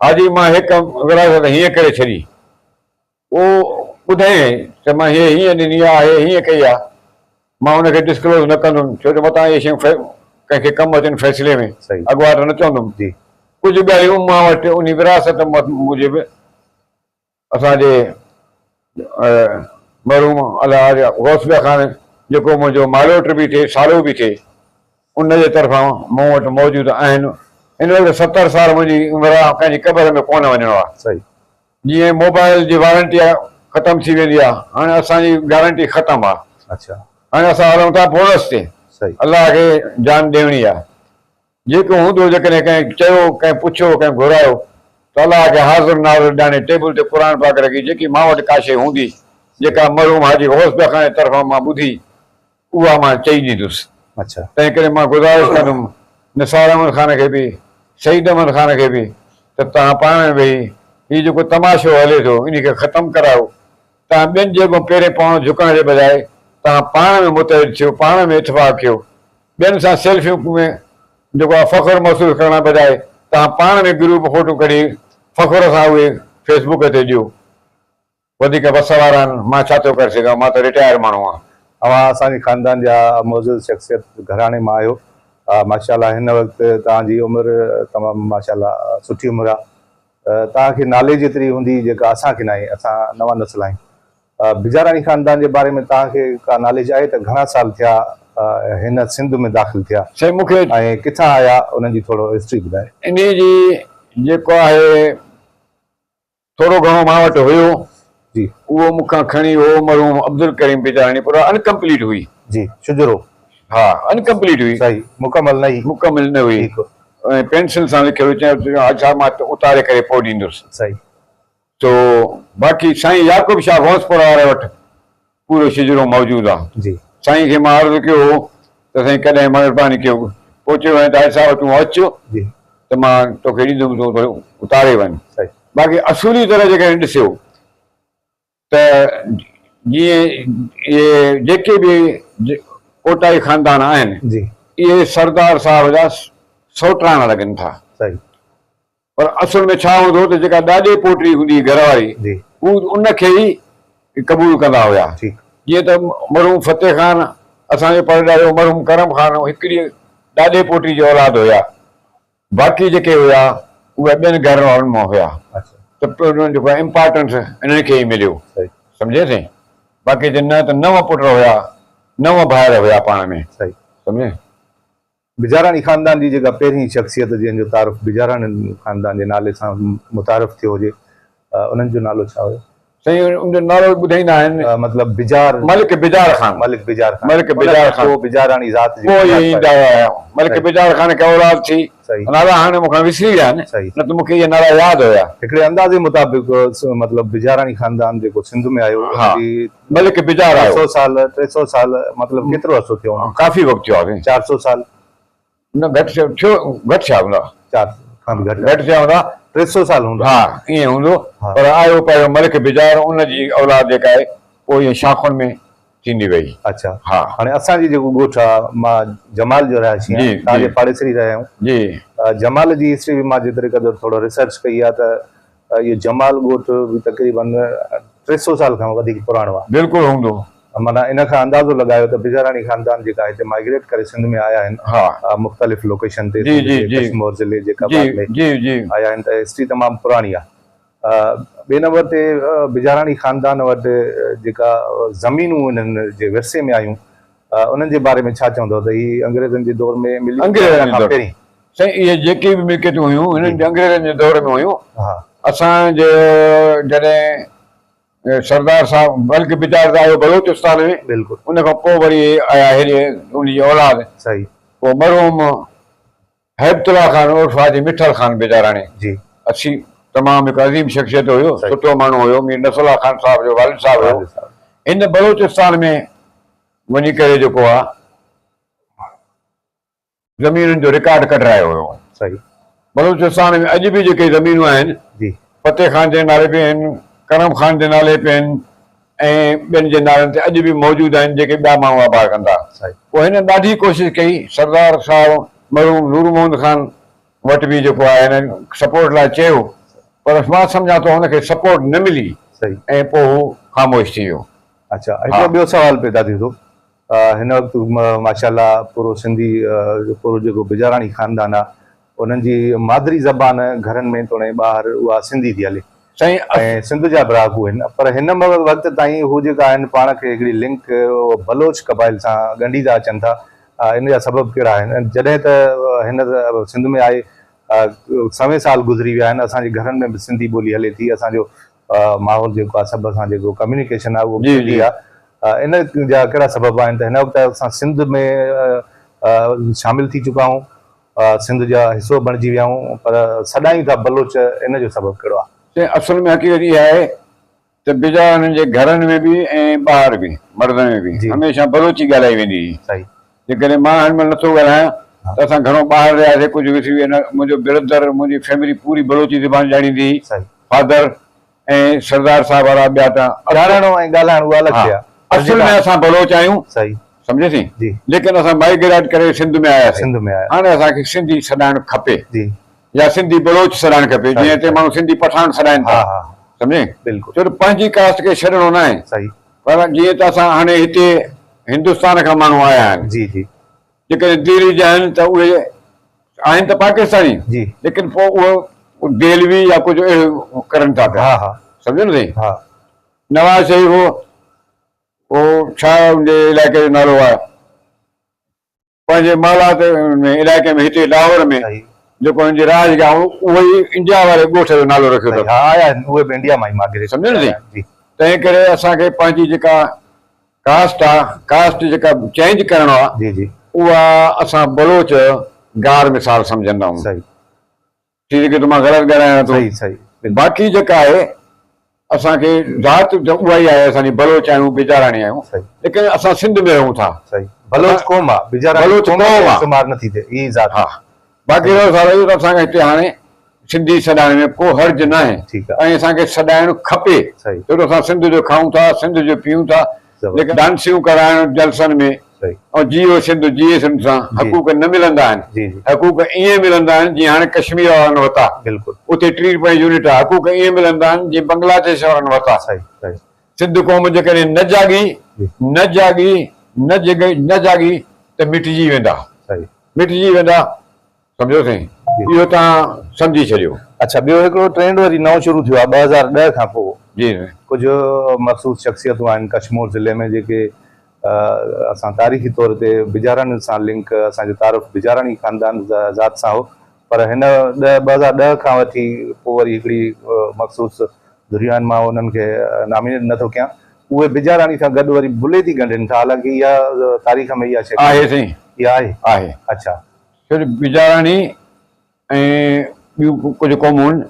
حاجي مان هڪ ورهاست هيئن ڪري ڇڏي. پوء ٻڌايائين ته مان هيء هيئن ڏني آ، هيء هيئن ڪئي آ. مان ان کي ڊسڪلوز نه ڪندم، ڇو جو متان اهي شيون ڪنهن کي ڪم اچن فيصلي ۾، اڳواٽ نه چوندم. ڪجهه ڳالهيون مان وٽ انهي وراثت موجب اسان جي مرحوم الحاج غوث بيگ خان جيڪو منهنجو مالوٽ به ٿئي سالو به ٿئي ان جي طرفان مون وٽ موجود آهن. هن وقت 70 سال منهنجي عمر آ، ڪنهن جي قبر ۾ ڪونه وڃڻو آ. جيئن موبائل جي وارنٽي ختم ٿي ويندي آ، هاڻي اسان جي گارنٽي ختم آ. هاڻي اسان هلون ٿا بونس تي. الله کي جان ڏيڻي آ. جيڪو هوندو جيڪڏهن ڪنهن چيو، ڪنهن پڇيو، ڪنهن گهرايو ته الله کي حاضر ناظر ڄاڻي ٽيبل تي قرآن پاڪ رکي جيڪي مان وٽ ڪا شيء هوندي جيڪا مرحوم حاجي غوث بخش جي طرفان مان ٻڌي اها مان چئي ڏيندس. تنهن ڪري مان گذارش ڪندم نثار احمد خان کي به سعيد احمد خان کي به ته توهان پاڻ ۾ ويهي هي جيڪو تماشو هلي ٿو انهي کي ختم ڪرايو. توهان ٻين جي اڳون پيرين پوڻ جهڪڻ جي بجاء توهان پاڻ ۾ متحد ٿيو پاڻ ۾ اتفاق ڪيو. ٻين سان سيلفيون ۾ جيڪو آهي فخر محسوس ڪرڻ بجاء توهان پاڻ ۾ گروپ فوٽو ڪڍي فخر سان اهي فيس بڪ تي ڏيو. وڌيڪ وس وارا آهن مان ڇا ٿو ڪري سگهان مان ته رٽائر ماڻهو آهيان. اوهان اسان جي خاندان جا معزز شخصيت گهراڻي مان آهيو ماشاء الله هن وقت توهان جي عمر تمام ماشاء الله سٺي عمر آهي توهان کي ناليج ايتري هوندي جيڪا اسان کي ناهي اسان نوان نسل آهيون بجاراڻي خاندان جي باري ۾ توهان کي ڪا ناليج آهي ته گهڻا سال ٿيا هن سنڌ ۾ داخل ٿيا سائين مون کي ۽ ڪٿان آيا انهن جي ٿورو هسٽري ٻڌايو. انهي جي جيڪو آهي ٿورو گهڻو مان وٽ هيو جي. اهو مون کان کڻي ويو مرحوم عبدالڪريم بجاراڻي پر اها انڪمپليٽ هئي. جي شجرو. ها انڪمپليٽ هئي. صحيح مڪمل نه هئي. مڪمل نه هئي ٺيڪ. ۽ پينسل سان لکيل هئي چيائين اڇا مان اتاري ڪري پوء ڏيندس. صحيح. سو باقي سائين يعقوب شاهه غوثپور واري وٽ پورو شجرو موجود آ. جي. سائين کي مان عرض ڪيو هو ته سائين ڪڏهن مهرباني ڪيو پوء چيو هئائين ته حاجي صاحب تون اچ جي. ته مان توکي ڏيندم تون ٿورو اتاري وڃ. صحيح. باقي اصولي طرح جيڪڏهن ڏسيو ته جيئن اهي جيڪي به ڪوٽائي خاندان آهن جي. اهي سردار صاحب جا سئوٽراڻا لڳن ٿا. صحيح. پر اصل ۾ ڇا هوندو هو ته جيڪا ڏاڏي پوٽي هوندي هئي گهر واري هو ان کي ئي قبول ڪندا هيا. جيئن ته مرحوم فتح خان اسان جو پڙڏاڏو مرحوم ڪرم خان هڪڙي ڏاڏي پوٽي جي اولاد هيا. باقي جيڪي هيا اهي ٻين گهر وارن مان هيا ته پوء انهن جيڪو آهي امپارٽنس انهن کي ئي مليو. سمجهين سائين. باقي جي نه ته نو پٽ هيا نو ڀائر هيا پاڻ ۾. سمجهين. بجاراڻي خاندان جي جيڪا پهرين شخصيت جنهن جو تعارف بجاراڻين خاندان جي نالي سان متعارف ٿيو هجي انهن جو نالو ڇا هيو؟ سائين ان جو نالو ٻڌائيندا آهن. مطلب بجار. ملڪ بجار خان. ملڪ بجار خان. ملڪ بجار خان. پوء بجاراڻي ذات جي پوء ايندا هيا. ملڪ بجار خان کي اولاد ٿي. نالا هاڻي مون کان وسري ويا آهن نه ته مون کي اهي نالا ياد هيا. هڪڙي اندازي مطابق مطلب بجاراڻي خاندان جيڪو سنڌ ۾ آيو ان جي ملڪ بجار آيو. 300 سال 300 سال مطلب ڪيترو عرصو ٿيو هوندو؟ ڪافي وقت ٿيو آهي. 400 سال. نه گهٽ ٿيو گهٽ ٿيا هوندا. 4 کان به گهٽ. گهٽ ٿيا هوندا. 300 سال هوندا. ها ائين هوندو پر آيو پيو ملڪ بجار ان جي اولاد جيڪا آهي پوء ائين شاخن ۾ ٿيندي وئي. اڇا ها هاڻي اسان جي جيڪو ڳوٺ آ مان جمال جو رهائشي آهيان توهان جي پاڙيسري رهيا آهيون جي جمال جي هسٽري به مان جيتري قدر ٿورو ريسرچ ڪئي آ ته اهو جمال ڳوٺ به تقريبن 300 سال کان وڌيڪ پراڻو آ. بلڪل هوندو. معنيٰ ان کان اندازو لڳايو ته بجاراڻي خاندان جيڪا هتي مائگريٽ ڪري سنڌ ۾ آيا آهن مختلف لوڪيشن تي سنڌ جي ڪشمور ضلعي جيڪب آباد ۾ آيا آهن ته هسٽري تمام پراڻي آ. ٻئي نمبر تي بجاراڻي خاندان وٽ جيڪا زمينون انهن جي ورثي ۾ آيون انهن جي باري ۾ ڇا چوندؤ ته هي انگريزن جي دور ۾ مليون يا ان کان پهرين؟ سائين اهي جيڪي به ملڪيتون هيون هنن جي انگريزن جي دور ۾ هيون. اسان جي جڏهن سردار صاحب بلڪ بجار ته آيو بلوچستان ۾ بلڪل ان کان پوء وري آيا هيڏي ان جي اولاد. صحيح. پوء مرحوم هيبت الله خان عرف حاجي مٺل خان بجاراڻي جي. اسين تمام هڪ عظيم شخصيت هيو سٺو ماڻهو هيو مير نصر الله خان صاحب جو والد صاحب هيو هن بلوچستان ۾ وڃي ڪري جيڪو آ زمينن جو رڪارڊ ڪڍرايو هيو. صحيح. بلوچستان ۾ اڄ به جيڪي زمينون آهن جي. فتح خان جي نالي به آهن، ڪرم خان جي نالي به آهن ۽ ٻين جي نالن تي اڄ به موجود آهن جيڪي ٻيا ماڻهو آباد ڪن ٿا. صحيح. پوء هن ڏاڍي ڪوشش ڪئي سردار صاحب مرحوم نور محمد خان وٽ به جيڪو آهي هن سپورٽ لاء چيو پر مان سمجهان ٿو هن کي سپورٽ نه ملي صحيح. ۽ پوء هو خاموش ٿي ويو. اڇا هڪڙو ٻيو سوال پيدا ٿئي ٿو هن وقت ماشاء الله پورو سنڌي پورو جيڪو بجاراڻي خاندان آ انهن جي مادري زبان گهرن ۾ توڻي ٻاهر اها سنڌي ٿي هلي سائين ۽ سنڌ جا به رهاڪو آهن پر هن وقت تائين هو جيڪا آهن پاڻ کي هڪڙي لنڪ بلوچ قبائل سان ڳنڍيندا اچن ٿا ان جا سبب ڪهڙا آهن جڏهن ته هن سنڌ ۾ آئي سوين سال گذري ويا آهن اسان جي گهرن ۾ به سنڌي ٻولي هلي ٿي اسان جو ماحول جيڪو آهي سڀ اسان جيڪو ڪميونيڪيشن آهي اهو به سنڌي آهي ان جا ڪهڙا سبب آهن ته هن وقت اسان سنڌ ۾ شامل ٿي چڪا آهيون سنڌ جا حصو بڻجي ويا آهيون پر سڏايون ٿا بلوچ ان جو سبب ڪهڙو آهي؟ سائين اصل ۾ حقيقت اها آهي ته بجاراڻين جي گهرن ۾ به ۽ ٻاهر به مردن ۾ به هميشه بلوچي ڳالهائي ويندي هئي. صحيح. جيڪڏهن مان هن مهل نٿو ڳالهايان ته اسان گهڻو ٻاهر رهياسين ڪجهه وسري ويو نه منهنجو بردر منهنجي فيملي پوري بلوچي زبان ڄاڻيندي هئي صحيح. فادر ۽ سردار صاحب وارا ٻيا ته ڄاڻڻ ۽ ڳالهائڻ اها الڳ شيء آهي. اصل ۾ اسان بلوچ آهيون. صحيح. سمجهيو سين جي. ليڪن اسان مائيگريٽ ڪري سنڌ ۾ آياسين. سنڌ ۾ آيا. هاڻي اسان کي سنڌي سڏائڻ کپي. جي. يا سنڌي بلوچ سڏائڻ کپي جيئن هتي ماڻهو سنڌي پٺاڻ سڏائن ٿا. ها ها. سمجهين. بلڪل. ڇو ته پنهنجي ڪاسٽ کي ڇڏڻو ناهي. صحيح. پر جيئن ته اسان هاڻي هتي هندستان کان ماڻهو آيا آهن. جي جي. جيڪڏهن دهلي جا آهن ته اهي آهن ته پاڪستاني جي. ليڪن پوء اهو دهلوي يا ڪجهه اهڙو ڪرن ٿا پيا. ها ها. سمجهيو نه سائين. ها. نواز شريف هو ڇا ان جي علائقي جو نالو آهي پنهنجي محلات ۾ علائقي ۾ هتي لاهور ۾ جيڪو هن جي رهائش گاهه اهو ئي انڊيا واري ڳوٺ جو نالو رکيو اٿس. ها آيا آهن اهي به انڊيا مان ئي ماگريٽ سمجهيو نه سائين. تنهن ڪري اسان کي پنهنجي جيڪا ڪاسٽ آ ڪاسٽ جيڪا چينج ڪرڻو آ جي جي اها اسان بلوچ گار مثال سمجهندا آهيون. صحيح. ٿي سگهي ٿو مان غلط ڳالهايان ٿو. صحيح صحيح بلڪل. باقي جيڪا آهي اسان کي ذات ته اها ئي آهي اسان جي بلوچ آهيون بجاراڻي آهيون صحيح. ليڪن اسان سنڌ ۾ رهون ٿا. صحيح بلوچ قوم آ بجاراڻي بلوچ قوم قوم آ. شمار نٿي ٿئي هي ذات. ها باقي رهيو سوال اهو ته اسان کي هتي هاڻي سنڌي سڏائڻ ۾ ڪو حرج ناهي ٺيڪ آ. ۽ اسان کي سڏائڻ کپي صحيح. ڇو ته اسان سنڌ جو کائون ٿا سنڌ جو پيئون ٿا زبردست. ليڪن ڊانسيون ڪرائڻ جلسن ۾ صحيح. ۽ جيئو سنڌ جيئي سنڌ سان حقوق نه ملندا آهن جي جي. حقوق ائين ملندا آهن جيئن هاڻي ڪشمير وارن ورتا بلڪل. اتي 30 روپيه يونٽ آهي حقوق ائين ملندا آهن جيئن بنگلاديش وارن ورتا صحيح صحيح. سنڌ قوم جيڪڏهن نه جاڳي جي. نه جاڳي نه جڳي نه جاڳي ته مٽجي ويندا صحيح. مٽجي ويندا سمجهيو سائين اهو توهان سمجهي ڇڏيو. اڇا ٻيو هڪڙو ٽرينڊ وري نئون شروع ٿيو آهي 2010 کان پوء جي ڪجهه مخصوص شخصيتون آهن ڪشمور ضلعي ۾ جيڪي اسان تاريخي طور تي بجاراڻين سان لنڪ اسان جو تعارف بجاراڻي خاندان ذات سان هو پر هن ڏهه 2010 کان وٺي پوء وري هڪڙي مخصوص ڌريون آهن مان انهن کي نامينيٽ نه ٿو ڪيان اهي بجاراڻي سان گڏ وري بليدي ڳنڍين ٿا حالانڪه اها تاريخ ۾ اها شيء آهي سائين اها آهي آهي اڇا. صرف بجاراڻي ۽ ٻيون ڪجهه قومون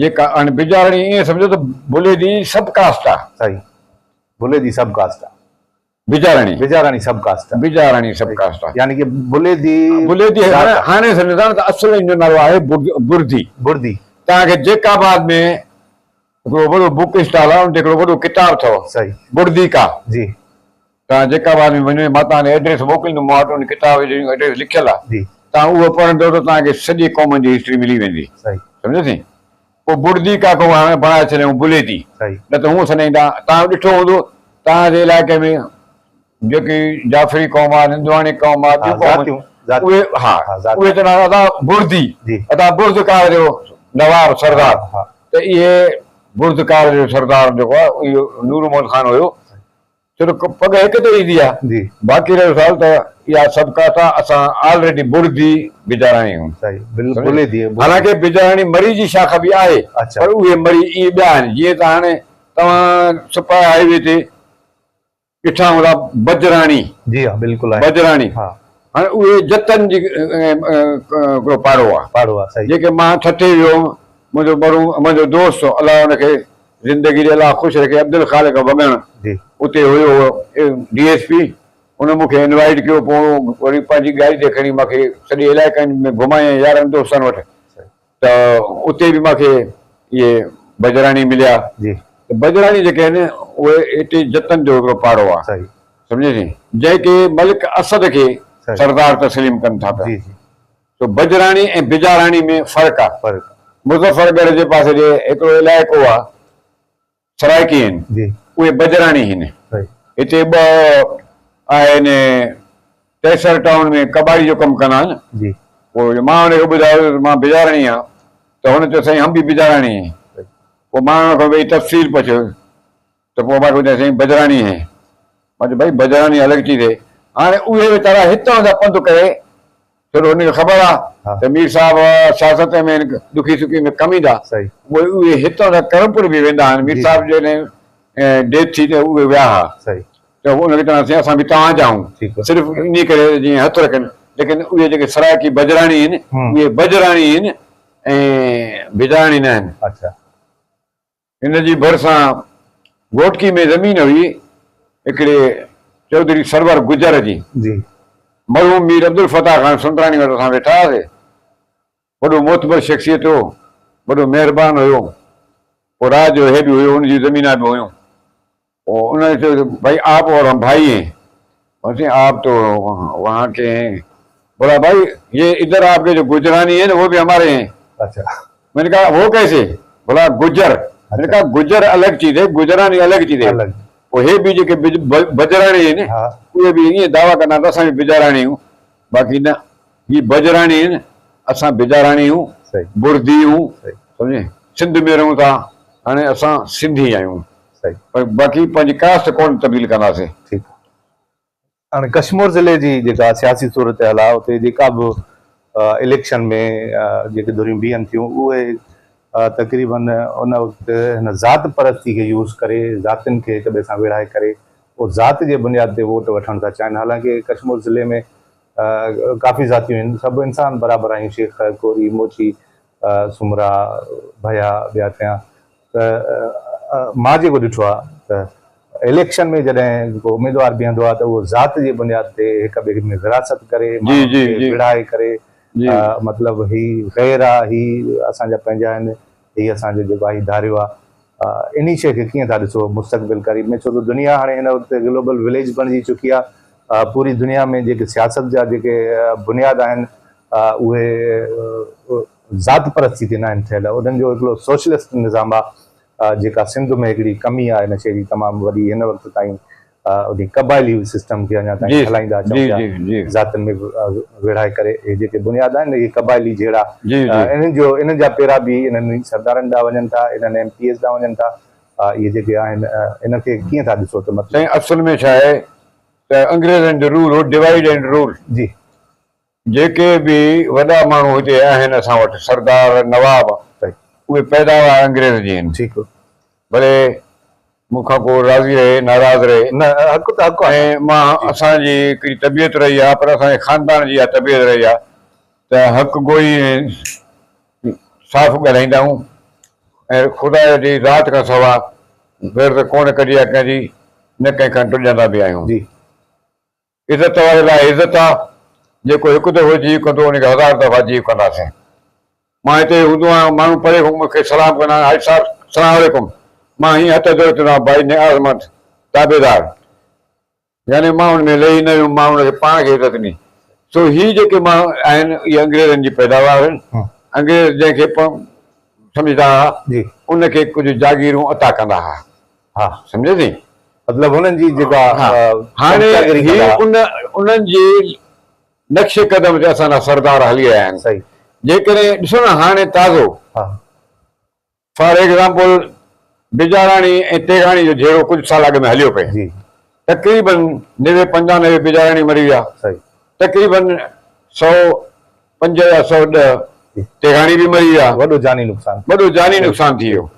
جيڪا هاڻي بجاراڻي ائين سمجهو ته بليدي سب ڪاسٽ آهي. صحيح بليدي سب ڪاسٽ آ. بجاراڻي. بجاراڻي سب ڪاسٽ آ. بجاراڻي سب ڪاسٽ آ. يعني ڪي بليدي بليدي ذات آ. هاڻي سمجهو ٿا نه ته اصل ان جو نالو آهي بردي. بردي. توهان کي جيڪب آباد ۾ هڪڙو وڏو بڪ اسٽال آ ان تي هڪڙو وڏو ڪتاب اٿو. صحيح. بردي ڪا. جي. توهان جيڪب آباد ۾ وڃو مان توهان کي ايڊريس موڪليندم مان وٽ ان ڪتاب جي ايڊريس لکيل آ. جي. توهان اهو پڙهندو ته توهان کي سڄي قومن جي هسٽري ملي ويندي. صحيح. سمجهيو سين. پوء بڙدي ڪاڪو هاڻي بڻائي ڇڏيائون بليدي. صحيح. نه ته هونء سڏائيندا. توهان ڏٺو هوندو توهان جي علائقي ۾ جيڪي جعفري قوم آ، هندواڻي قوم آ، ٻيون قومون اهي ها اهي چوندا آهن ادا بڙدي، ادا بڙدڪار جو نواب سردار ته اهي بڙدڪار جو سردار جيڪو آ اهو نور محمد خان هيو. ڇو ته پڳ هڪ تي ايندي آ. جي. باقي رهيو سوال ته اها سڀ ڪا ته اسان آلريڊي بڙدي بجاراڻي آهيون. صحيح بلڪل ٿي. حالانڪه بجاراڻي مري جي شاخ به آهي پر اهي مري ائين ٻيا آهن جيئن ته هاڻي توهان سپر هاء وي تي ڏٺا هوندا بجراڻي. جي ها بلڪل آهن. بجراڻي ها. هاڻي اهي جتن جي هڪڙو پاڙو آ. پاڙو آ صحيح. جيڪي مان ٺٽي ويو هوم منهنجو مرحوم منهنجو دوست الله ان کي زندگي ڏي الله خوش رکي عبدالخالق وڳڻ جي. اتي هيو ڊي ايس پي ان مون کي انوائيٽ ڪيو پوء وري پنهنجي گاڏي تي کڻي مان کي سڄي علائقن ۾ گهمايائين يارن دوستن وٽ ته اتي به مان کي اهي بجراڻي مليا جي. ته بجراڻي جيڪي آهن اهي هتي جتن جو هڪڙو پاڙو آهي صحيح. سمجهين ٿي جنهن کي ملڪ اسد کي صحيح. سردار تسليم ڪن ٿا پيا جي جي. سو بجراڻي ۽ بجاراڻي ۾ فرق آ. فرق آ. مظفر ڳڙهه جي پاسي ڏي هڪڙو علائقو آ سرائيڪي آهن جي. اهي بجراڻي هن. صحيح. هتي ٻه آهن ٽيسر ٽائون ۾ ڪٻاڙي جو ڪم ڪندا آهن. جي. پوء مان هن کي ٻڌايو ته مان بجاراڻي آهيان ته هن چيو سائين هم به بجاراڻي هين. صحيح. پوء مان هن کان ويهي تفصيل پڇيو ته پوء مان کي ٻڌايائين سائين بجراڻي هين. مان چيو ڀائي بجراڻي الڳ چيز هي. هاڻي اهي ويچارا هتان جا پنڌ ڪري ڇو ته هن کي خبر آ ته مير صاحب سياست ۾ ڏکي سکي ۾ ڪم ايندا. پوء اهي هتان جا ڪرمپور به ويندا آهن. مير صاحب جڏهن ڊيٿ ٿي ته اهي ويا ها ته ان کي چوندا سائين اسان به توهان جا آهيون صرف انهي ڪري جيئن هٿ رکن ليڪن اهي جيڪي سرائيڪي بجراڻي آهن اهي بجراڻي آهن ۽ بجراڻي نه آهن. هن جي ڀرسان گهوٽڪي ۾ زمين هئي هڪڙي چوڌري سرور گجر جي. جي. مرحوم مير عبدالفتاح خان سندراڻي وٽ اسان ويٺا هئاسي. وڏو معتبر شخصيت هو، وڏو مهربان هيو. پوء رات جو هي به هيو، ان جون زمينان به هيون. پوء ان چيو ته ڀائي آپ اور هم ڀائي هين. بس آپ تو وهان ڪي هين. بولا ڀائي يه ادھر آپ ڪي جو گجراني هين وو ڀي هماري هين. اچھا. مين ني ڪها وو ڪيسي؟ بولا گجر. مين ني ڪها گجر الڳ چيز هي گجراني الڳ چيز هي. پوء هي به جيڪي بجراڻي هين اهي به ائين دعويٰ ڪندا آهن ته اسان به بجاراڻي آهيون باقي نه هي بجراڻي آهن اسان بجاراڻي آهيون بردي آهيون سمجهين سنڌ ۾ رهون ٿا هاڻي اسان سنڌي آهيون پر باقي پنهنجي ڪاسٽ ڪونه تبديل ڪنداسين. ٺيڪ هاڻي ڪشمور ضلعي جي جيڪا سياسي صورتحال آهي اتي جيڪا به اليڪشن ۾ جيڪي ڌريون بيهن ٿيون اهي تقريبن ان وقت هن ذات پرستي کي يوز ڪري ذاتين کي هڪ ٻئي سان ويڙهائي ڪري پوء ذات جي بنياد تي ووٽ وٺڻ ٿا چاهين حالانڪه ڪشمور ضلعي ۾ ڪافي ذاتيون آهن سڀ انسان برابر آهيون شيخ ڪوري موچي سومرا ڀيا ٻيا ٽيان ته مان جيڪو ڏٺو آهي ته اليڪشن ۾ جڏهن ڪو اميدوار بيهندو آهي ته اهو ذات جي بنياد تي هڪ ٻئي ۾ ورهاست ڪري ماڻهن کي وڙهائي ڪري مطلب هي غير آهي هي اسان جا پنهنجا آهن هي اسان جو جيڪو آهي هي ڌاريو آهي انهي شيء کي ڪيئن ٿا ڏسو مستقبل قريب ۾ ڇو ته دنيا هاڻي هن وقت گلوبل وليج بڻجي چڪي آهي پوري دنيا ۾ جيڪي سياست جا جيڪي بنياد آهن اهي ذات پرستي تي ناهن ٺهيل انهن جو هڪڙو سوشلسٽ نظام آهي جيڪا سنڌ ۾ هڪڙي ڪمي آهي ان شيء جي تمام وڏي هن وقت تائين انهي قبائلي سسٽم کي اڃا تائين هلائيندا اچون پيا ذاتن ۾ ويڙهائي ڪري اهي جيڪي بنياد آهن اهي قبائلي جهيڙا انهن جو انهن جا پيرا به انهن سردارن ڏانهن وڃن ٿا انهن ايم پي ايز ڏانهن وڃن ٿا اهي جيڪي آهن ان کي ڪيئن ٿا ڏسو ته مطلب. سائين اصل ۾ ڇا آهي ته. ته انگريزن جو رول هو ڊوائيڊ اينڊ رول. جي. جيڪي به وڏا ماڻهو هتي آهن اسان وٽ سردار، نواب اهي پيداوار انگريز جي آهن. ٺيڪ. ڀلي مون کان ڪو راضي رهي ناراض رهي. نه حق ته حق آهي. ۽ مان اسان جي هڪڙي طبيعت رهي آهي پر اسان جي خاندان جي اها طبيعت رهي آهي ته حق گوئي ۽ صاف ڳالهائيندا آهيون ۽ خدا جي ذات کان سوا غير ته ڪونه ڪڍي آهي ڪنهن جي نه ڪنهن کان ڊڄندا به آهيون. جي. عزت واري لاء عزت آ، جيڪو هڪ دفعو جيء ڪندو ان کي هزار دفعا جيء ڪنداسين. مان هتي هوندو آهيان، ماڻهو پري کان مون کي سلام ڪندا آهن، حاجي صاحب سلام عليڪم، مان هيئن هٿ جوڙي چوندو آهيان ڀائي نيازمند تابعدار، يعني مان ان ۾ لهي نه ويم، مان ان کي پاڻ کي عزت ڏني. سو هي جيڪي ماڻهو آهن اهي انگريزن جي پيداوار آهن، انگريز جنهن کي سمجهندا ها ان کي ڪجهه جاگيرون عطا ڪندا ها. ها سمجهيو ٿي. مطلب هنن جي جيڪا هاڻي هي ان انهن جي نقش قدم تي اسان جا سردار هلي رهيا آهن. صحيح. جيڪڏهن ڏسو نه هاڻي تازو ها. فار ايگزامپل بجاراڻي ۽ تيغاڻي جو جهيڙو ڪجهه سال اڳ ۾ هليو پئي. جي. تقريبن نوي پنجانوي بجاراڻي مري ويا. صحيح. تقريبن 105 يا 110 تيغاڻي به مري ويا. وڏو جاني نقصان. وڏو جاني نقصان ٿي ويو.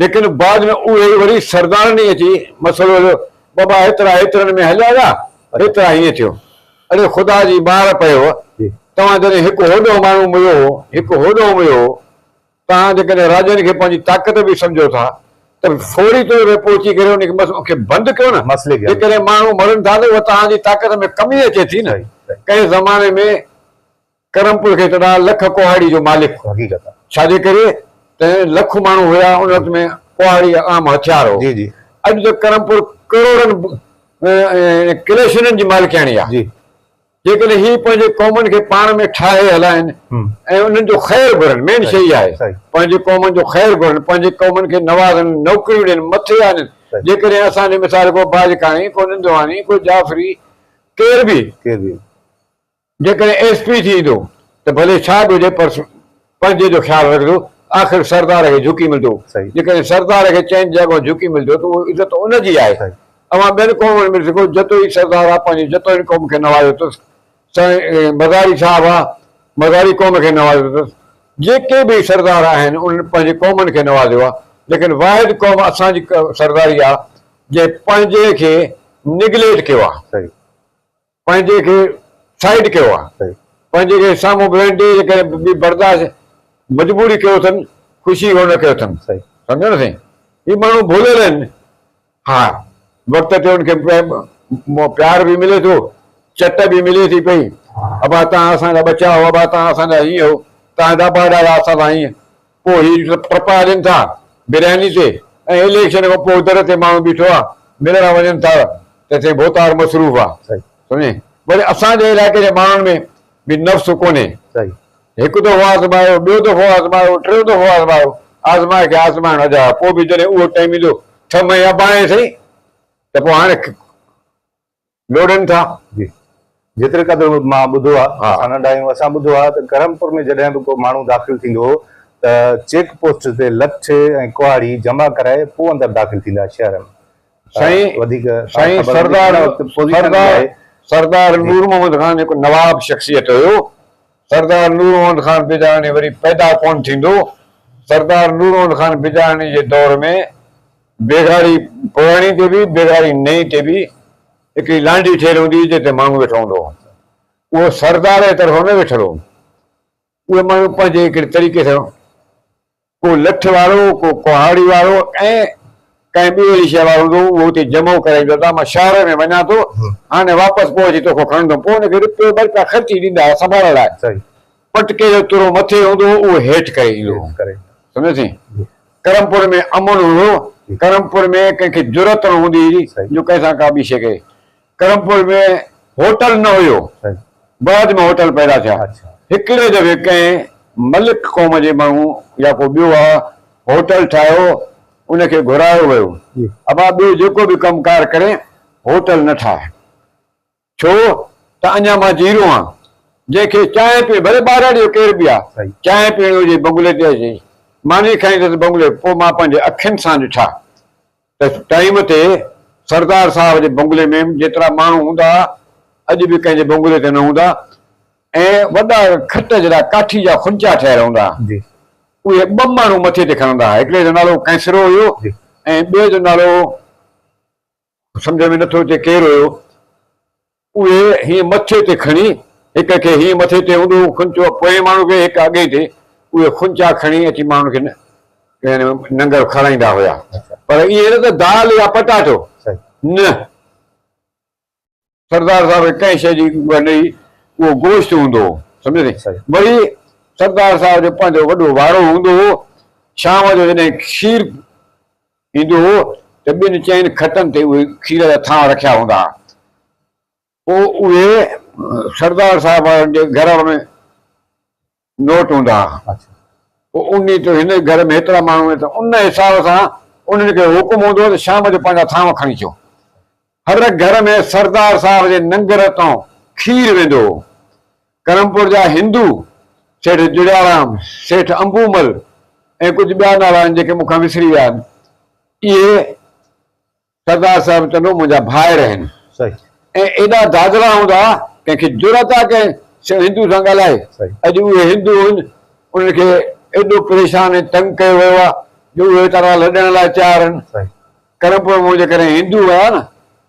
ليڪن بعد ۾ اهي ئي وري سردارن ئي اچي مسئلو هليو، بابا هيترا هيترن ۾ هليا ويا، هيترا هيئن ٿيو. اڙي خدا جي مار پيو، توهان جڏهن هڪ هوڏو ماڻهو ميو هو، هڪ هوڏو ميو هو، توهان جيڪڏهن راڄن کي پنهنجي طاقت به سمجهو ٿا ته فوري طور تي پهچي ڪري ان کي بند ڪيو نه، جيڪڏهن ماڻهو مرن ٿا ته اها توهان جي طاقت ۾ ڪمي اچي ٿي نه، ڪنهن زماني ۾ ڪرمپور کي چوندا هئا لک ڪهاڙي جو مالڪ. حقيقت آ. ڇا جي ڪري ته لک ماڻهو هيا ان وقت ۾ ڪهاڙي عام هٿيار هو. جي جي. اڄ ته ڪرمپور ڪروڙن ڪليشنن جي مالڪياڻي آ. جي. جيڪڏهن هي پنهنجي قومن کي پاڻ ۾ ٺاهي هلائن ۽ انهن جو خير گهرن مين شيء اها آهي پنهنجي قومن جو خير گهرن پنهنجي قومن کي نوازن نوڪريون ڏين مٿي آڻين جيڪڏهن اسان جي مثال ڪو باجڪاڻي ڪو نندواڻي ڪو جعفري ڪير به ڪير به. جيڪڏهن ايس پي ٿي ايندو ته ڀلي ڇا به هجي پر پنهنجي جو خيال رکندو، آخر سردار کي جهڪي ملندو. جيڪڏهن سردار کي چئن جي اڳئون جهڪي ملندو ته اهو عزت ان جي آهي. اوهان ٻين قومن ۾ ڏسو جتوئي سردار آ پنهنجي جتوئين قوم کي نوازيو اٿس، سائين مزاري صاحب آ مزاري قوم کي نوازيو اٿس، جيڪي به سردار آهن انهن پنهنجي قومن کي نوازيو آ، ليڪن واحد قوم اسان جي سرداري آ جنهن پنهنجي کي نگليٽ ڪيو آ. پنهنجي کي سائيڊ ڪيو آ پنهنجي کي سامهون به ويهڻ ڏي جيڪڏهن ٻي برداشت مجبوري ڪيو اٿن خوشي کان نه ڪيو اٿن سمجهيو نه سائين هي ماڻهو ڀليل آهن ها وقت تي ان کي پيار به ملي ٿو چٽ به ملي ٿي پئي ابا تان اسان جا ٻچا هو ابا تان اسان جا هيئن هو تان جا ابا ڏاڏا اسان سان هيئن پوء هي ٽپا ڏين ٿا برياني تي ۽ اليڪشن کان پوء در تي ماڻهو بيٺو آ ملڻ وڃن ٿا ته سائين ڀوتار مصروف آ سمجهين وري اسان جي علائقي جي ماڻهن ۾ به نفس ڪونهي هڪ دفعو آزمايو ٻيو دفعو آزمايو ٽيون دفعو آزمايو آزمائي کي آزمائڻ اجايو پوء به جڏهن اهو ٽائيم ايندو ڇهه مهينا اباڻي سائين ته پوء هاڻي لوڙين ٿا. جي جيتري قدر مان ٻڌو آ اسان ننڍا آهيون اسان ٻڌو آ ته ڪرمپور ۾ جڏهن به ڪو ماڻهو داخل ٿيندو هو ته چيڪ پوسٽ تي لٺ ۽ ڪهاڙي جمع ڪرائي پوء اندر داخل ٿيندا شهر ۾ سائين وڌيڪ سائين سردار سردار سردار نور محمد خان هڪ نواب شخصيت هيو سردار نور محمد خان بجاڻي وري پيدا ڪونه ٿيندو سردار نور محمد خان بجاڻي جي دور ۾ بيگاري پراڻي تي به بيگاري نئين تي به هڪڙي لانڍي ٺهيل هوندي هئي جنهن تي ماڻهو ويٺو هوندو هو. اهو سردار جي طرفان نه ويٺل هو. اهي ماڻهو پنهنجي هڪڙي طريقي سان ڪو لٺ وارو، ڪو ڪهاڙي وارو ۽ ڪنهن ٻي اهڙي شيء وارو هوندو هو، اهو اتي جمعو ڪرائيندو هو ته مان شهر ۾ وڃان ٿو، هاڻي واپس پوء اچي توکان کڻندم. پوء ان کي رپيو ٻه رپيا خرچي ڏيندا هئا سنڀالڻ لاء. پٽڪي جو ترو مٿي هوندو هو، اهو هيٺ ڪري ايندو هو. سمجهيو سين؟ ڪرمپور ۾ امن هوندو هو. ڪرمپور ۾ ڪنهن کي جرئت نه هوندي هئي جو ڪنهن سان ڪا ٻي شيء ڪري. ڪرمپور ۾ هوٽل نه هيو. بعد ۾ هوٽل پيدا ٿيا. هڪڙي دفعي ڪنهن ملڪ قوم جي ماڻهو يا ڪو ٻيو آ هوٽل ٺاهيو ان کي گهرايو ويو. ابا ٻيو جيڪو به ڪم ڪار ڪرين هوٽل نه ٺاهه. ڇو ته اڃا مان جيئرو آهيان. جنهن کي چانهه پيئڻ، ڀلي ٻاهراڙي جو ڪير به آ، چانهه پيئڻي هجي بنگلي تي اچي، ماني کائيندس بنگلي، پوء مان پنهنجي اکين سان ڏٺا ته ٽائيم تي سردار صاحب جي بنگلي ۾ جيترا ماڻهو هوندا ها، اڄ به ڪنهن جي بنگلي تي نه هوندا ۽ وڏا کٽ جيڏا ڪاٺي جا خنچا ٺهيل هوندا ها. اهي ٻه ماڻهو مٿي تي کڻندا ها. هڪڙي جو نالو ڪئنسرو هيو ۽ ٻئي جو نالو سمجهه ۾ نٿو اچي ڪير هيو. اهي هيئن مٿي تي کڻي، هڪ کي هيئن مٿي تي هوندو هو خنچو پوئين ماڻهو کي، هڪ اڳئين تي، اهي خنچا کڻي اچي ماڻهن کي يعني ننگر کارائيندا هيا. پر ائين نه ته دال يا پٽاٽو، نه، سردار صاحب کي ڪنهن شيء جي اها نه هئي، اهو گوشت هوندو هو، سمجهيو ٿي. وري سردار صاحب جو پنهنجو وڏو واڙو هوندو هو، شام جو جڏهن کير ايندو هو ته ٻن چئن کٽن تي اهي کير جا ٿانء رکيا هوندا ها. پوء اهي سردار صاحب وارن جي گهر ۾ نوٽ هوندا ها. پوء انهي ته هن گهر ۾ هيترا ماڻهو آهن ته ان حساب سان انهن کي حڪم هوندو هو ته شام جو پنهنجا ٿانء کڻي اچو. هر گهر ۾ سردار صاحب جي ننگر تان کير ويندو هو. ڪرمپور جا هندو، سيٺ جڙيارام، سيٺ انبومل ۽ ڪجهه ٻيا نالا آهن جيڪي مون کان وسري ويا آهن. اهي سردار صاحب چوندو هو منهنجا ڀائر آهن ۽ ايڏا دادلا هوندا ها ڪنهن کي جرئت آهي ڪنهن هندو سان ڳالهائي. اڄ اهي هندو آهن انهن کي ايڏو پريشان ۽ تنگ ڪيو ويو آهي جو اهي ويچارا لڏڻ لاء تيار آهن. ڪرمپور مان جيڪڏهن هندو ويا نه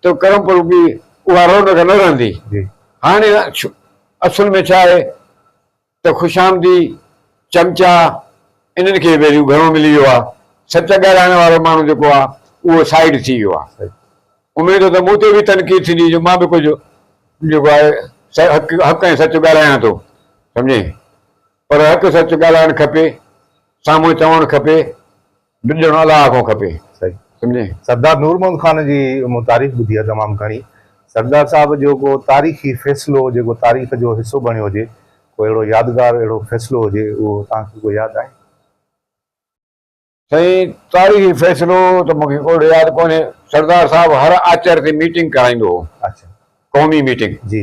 ته ڪرمپور به اها رونق نه رهندي. هاڻي اصل ۾ ڇا آهي ته خوشامدي، چمچا انهن کي ويليو گهڻو ملي ويو آهي. سچ ڳالهائڻ وارو ماڻهو جيڪو آهي اهو سائيڊ ٿي ويو آهي. اميد ته مون تي به تنقيد ٿيندي جو مان به ڪجهه جيڪو آهي حق ۽ سچ ڳالهايان ٿو سمجهين پر حق سچ ڳالهائڻ کپي سامهون چوڻ کپي. ڊڄڻ الله کان کپي. صحيح. سمجهين. سردار نور محمد خان جي مون تعريف ٻڌي آهي تمام گهڻي. سردار صاحب جو ڪو تاريخي فيصلو جيڪو تاريخ جو حصو بڻيو هجي، ڪو اهڙو يادگار اهڙو فيصلو هجي اهو توهان کي ڪو ياد آهي؟ سائين تاريخي فيصلو ته مون کي ڪو اهڙو ياد ڪونهي. سردار صاحب هر آچر تي ميٽنگ ڪرائيندو هو. اڇا. قومي ميٽنگ. جي.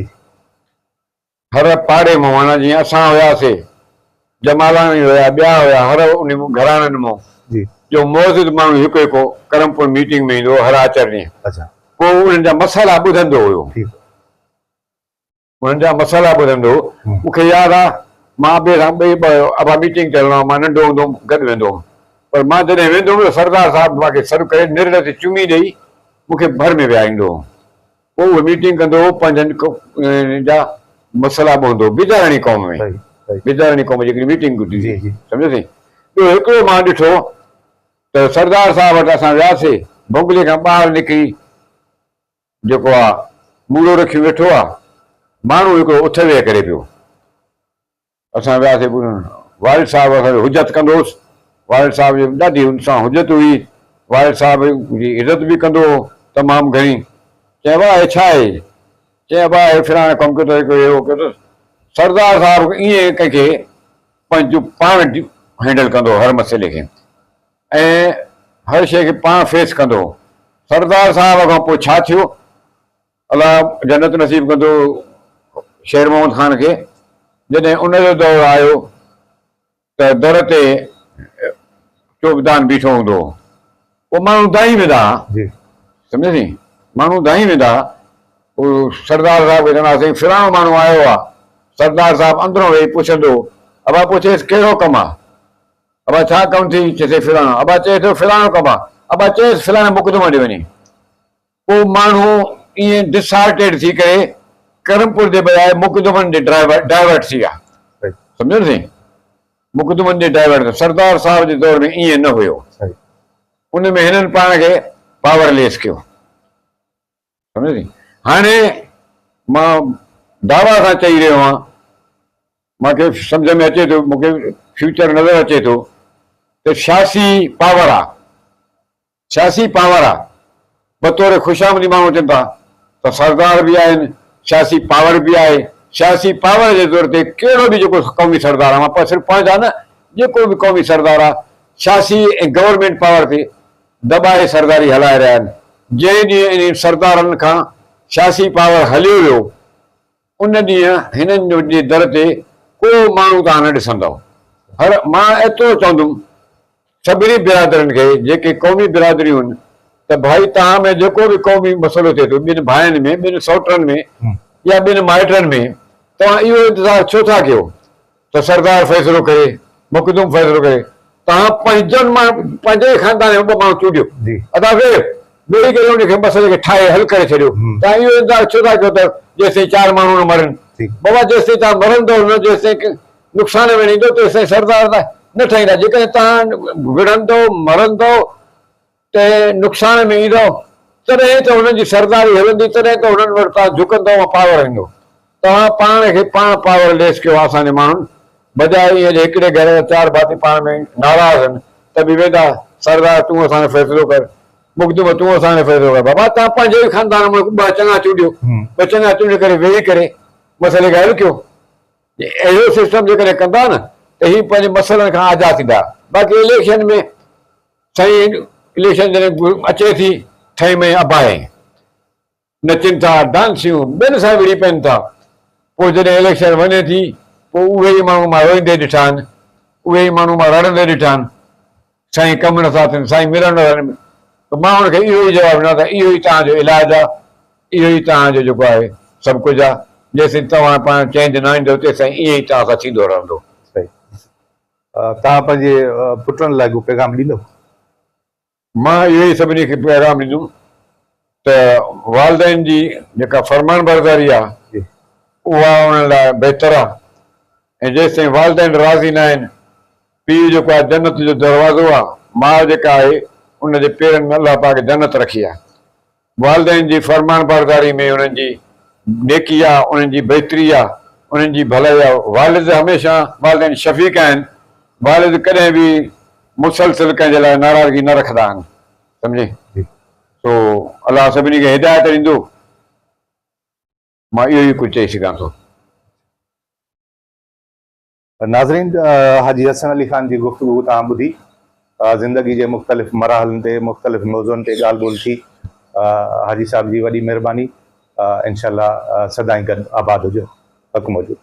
هر پاڙي مان معنيٰ جيئن اسان هياسي، جمالاڻي هيا، ٻيا هيا، هر انهي گهراڻن مان جو معزز ماڻهو هڪ هڪ ڪرمپور ميٽنگ ۾ ايندو هو هر آچر ڏينهن. پوء انهن جا مسئلا ٻڌندو هيو. انهن جا مسئلا ٻڌندو هو. مون کي ياد آ مان ابي سان ٻئي ٻه ابا ميٽنگ تي هلڻو آ، مان ننڍو هوندو هوم گڏ ويندو هوم. پر مان جڏهن ويندو هوم ته سردار صاحب مان کي سڏ ڪري نرڙ تي چمي ڏئي مون کي ڀر ۾ ويهاريندو هو. پوء اهي ميٽنگ ڪندو هو پنهنجن جا مسئلا ٻڌندو هو بجاراڻي قوم ۾ بجاراڻي قوم جي هڪڙي ميٽنگ ٻڌي هئي سمجهيو سائين ٻيو هڪڙو مان ڏٺو ته سردار صاحب وٽ اسان وياسي بنگلي کان ٻاهر نڪري جيڪو آ موڙو رکيون ويٺو آ ماڻهو هڪڙو اٿ ويهه ڪري پيو اسان وياسين ٻڌڻ. والد صاحب اسان کي حجت ڪندو هوس. والد صاحب جي ڏاڍي هن سان حجت هئي. والد صاحب جي عزت به ڪندو هو تمام گهڻي. چيائين ابا هي ڇا آهي؟ چيائين ابا هي فلاڻي ڪم ڪيو اٿس هڪ هي هو ڪيو اٿس. سردار صاحب ائين ڪنهن کي پنهنجو پاڻ هينڊل ڪندو هو هر مسئلي کي ۽ هر شيء کي پاڻ فيس ڪندو هو. سردار صاحب کان پوء ڇا ٿيو؟ الله جنت نصيب ڪندو شير محمد خان کي جڏهن ان جو دور آيو ته در تي چوبدان بيٺو هوندو هو پوء ماڻهو دانهين ويندا ها سمجهيو سين ماڻهو دانهين ويندا ها پوء سردار صاحب کي چوندا سائين فلاڻو ماڻهو آيو آ سردار صاحب اندرون ويهي پڇندو ابا پڇيس ڪهڙو ڪم آ ابا ڇا ڪم ٿي چيس فلاڻو ابا چئي ٿو فلاڻو ڪم آ ابا چيس فلاڻي مقدمو ڏي وڃي پوء ماڻهو ائين ڊس هارٽيڊ ٿي ڪري ڪرمپور جي بجاء مقدمن ڏي ڊائيورٽ ٿي ويا. سمجهيو نه سائين؟ مقدمن ڏي ڊائيورٽ ٿيا. سردار صاحب جي دور ۾ ائين نه هيو. ان ۾ هنن پاڻ کي پاور ليس ڪيو. سمجهيو سائين؟ هاڻي مان دعويٰ سان چئي رهيو آهيان، مان کي سمجهه ۾ اچي ٿو، مون کي فيوچر نظر اچي ٿو ته سياسي پاور آ. سياسي پاور آ. بطور خوشامدي ماڻهو اچن ٿا ته سردار به آهن، سياسي پاور به آهي. سياسي پاور جي زور تي ڪهڙو به جيڪو قومي سردار آ، مان صرف پنهنجا نه، جيڪو به قومي سردار آ، سياسي ۽ گورنمينٽ پاور تي دٻائي سرداري هلائي رهيا آهن. جنهن ڏينهن انهن سردارن کان سياسي پاور هليو ويو، ان ڏينهن هنن جي در تي ڪو ماڻهو توهان نه ڏسندؤ. هر مان ايترو چوندم سڀني برادرين کي جيڪي قومي برادريون آهن، ته ڀائي توهان ۾ جيڪو به قومي مسئلو ٿئي ٿو ٻن ڀائين ۾ ٻن سئوٽن ۾ يا ٻن مائٽن ۾ توهان اهو انتظار ڇو ٿا ڪيو ته سردار فيصلو ڪري مخدوم فيصلو ڪري توهان پنهنجن مان پنهنجي ئي خاندان ۾ ٻه ماڻهو چونڊيو ادا ويهه ويهي ڪري ان کي مسئلي کي ٺاهي حل ڪري ڇڏيو توهان اهو انتظار ڇو ٿا ڪيو ته جيستائين چار ماڻهو نه مرن بابا جيستائين توهان مرندو نه جيستائين نقصان ۾ نه ايندو تيستائين سردار نه ٺهيندا جيڪڏهن توهان وڙهندو مرندو ته نقصان ۾ ايندؤ، تڏهن ته هنن جي سرداري هلندي، تڏهن ته هنن وٽ توهان جهڪندؤ ۽ پاور ايندو. توهان پاڻ کي پاڻ پاور ليس ڪيو آسان جي ماڻهن بجاء ائين جي هڪڙي گهر جا چار ڀاتي پاڻ ۾ ناراض هن ته به ويندا سردار تون اسان جو فيصلو ڪر، مخدوم تون اسان جو فيصلو ڪر. بابا توهان پنهنجي ئي خاندان مان ٻه چڱا چونڊيو، ٻه چڱا چونڊي ڪري ويهي ڪري مسئلي کي حل ڪيو. اهڙو سسٽم جيڪڏهن ڪندا نه ته هي پنهنجي مسئلن کان آجا ٿيندا. باقي اليڪشن ۾ سائين اليڪشن جڏهن اچي ٿي ٺهي مئي اباهي نچن ٿا ڊانسيون ٻين سان وڙهي پين ٿا پوء جڏهن اليڪشن وڃي ٿي پوء اهي ئي ماڻهو مان روئيندي ڏٺا آهن اهي ئي ماڻهو مان رڙندي ڏٺا آهن سائين ڪم نٿا ٿين سائين ملڻ نٿا ڏين ته مان ان کي اهو ئي جواب ڏنو ته اهو ئي توهان جو علاج آهي اهو ئي توهان جو جيڪو آهي سڀ ڪجهه آهي جيسين توهان پاڻ چينج نه آڻيندو تيسين ائين ئي توهان سان ٿيندو رهندو. صحيح توهان پنهنجي پٽن لاء ڪو پيغام ڏيندؤ؟ مان اهو ئي سڀني کي پيغام ڏيندم ته والدين جي جيڪا فرمانبرداري آهي اها انهن لاء بهتر آهي ۽ جيستائين والدين راضي نه آهن، پيء جيڪو آهي جنت جو دروازو آهي، ماء جيڪا آهي ان جي پيرن ۾ الله پاڪ جنت رکي آهي. والدين جي فرمانبرداري ۾ انهن جي نيڪي آ، انهن جي بهتري آ، انهن جي ڀلائي آ. والد هميشه والدين شفيق آهن، والد ڪڏهن به مسلسل ڪنهن جي لاء ناراضگي نه رکندا آهن، سمجهي؟ سو الله سڀني کي هدايت ڏيندو، مان اهو ئي ڪجهه چئي سگهان ٿو. ناظرين حاجي حسن علي خان جي گفتگو توهان ٻڌي زندگي جي مختلف مراحلن تي مختلف موضوعن تي ڳالهه ٻولهه ٿي حاجي صاحب جي وڏي مهرباني انشاء الله سدائين گڏ آباد هجو حق موجود.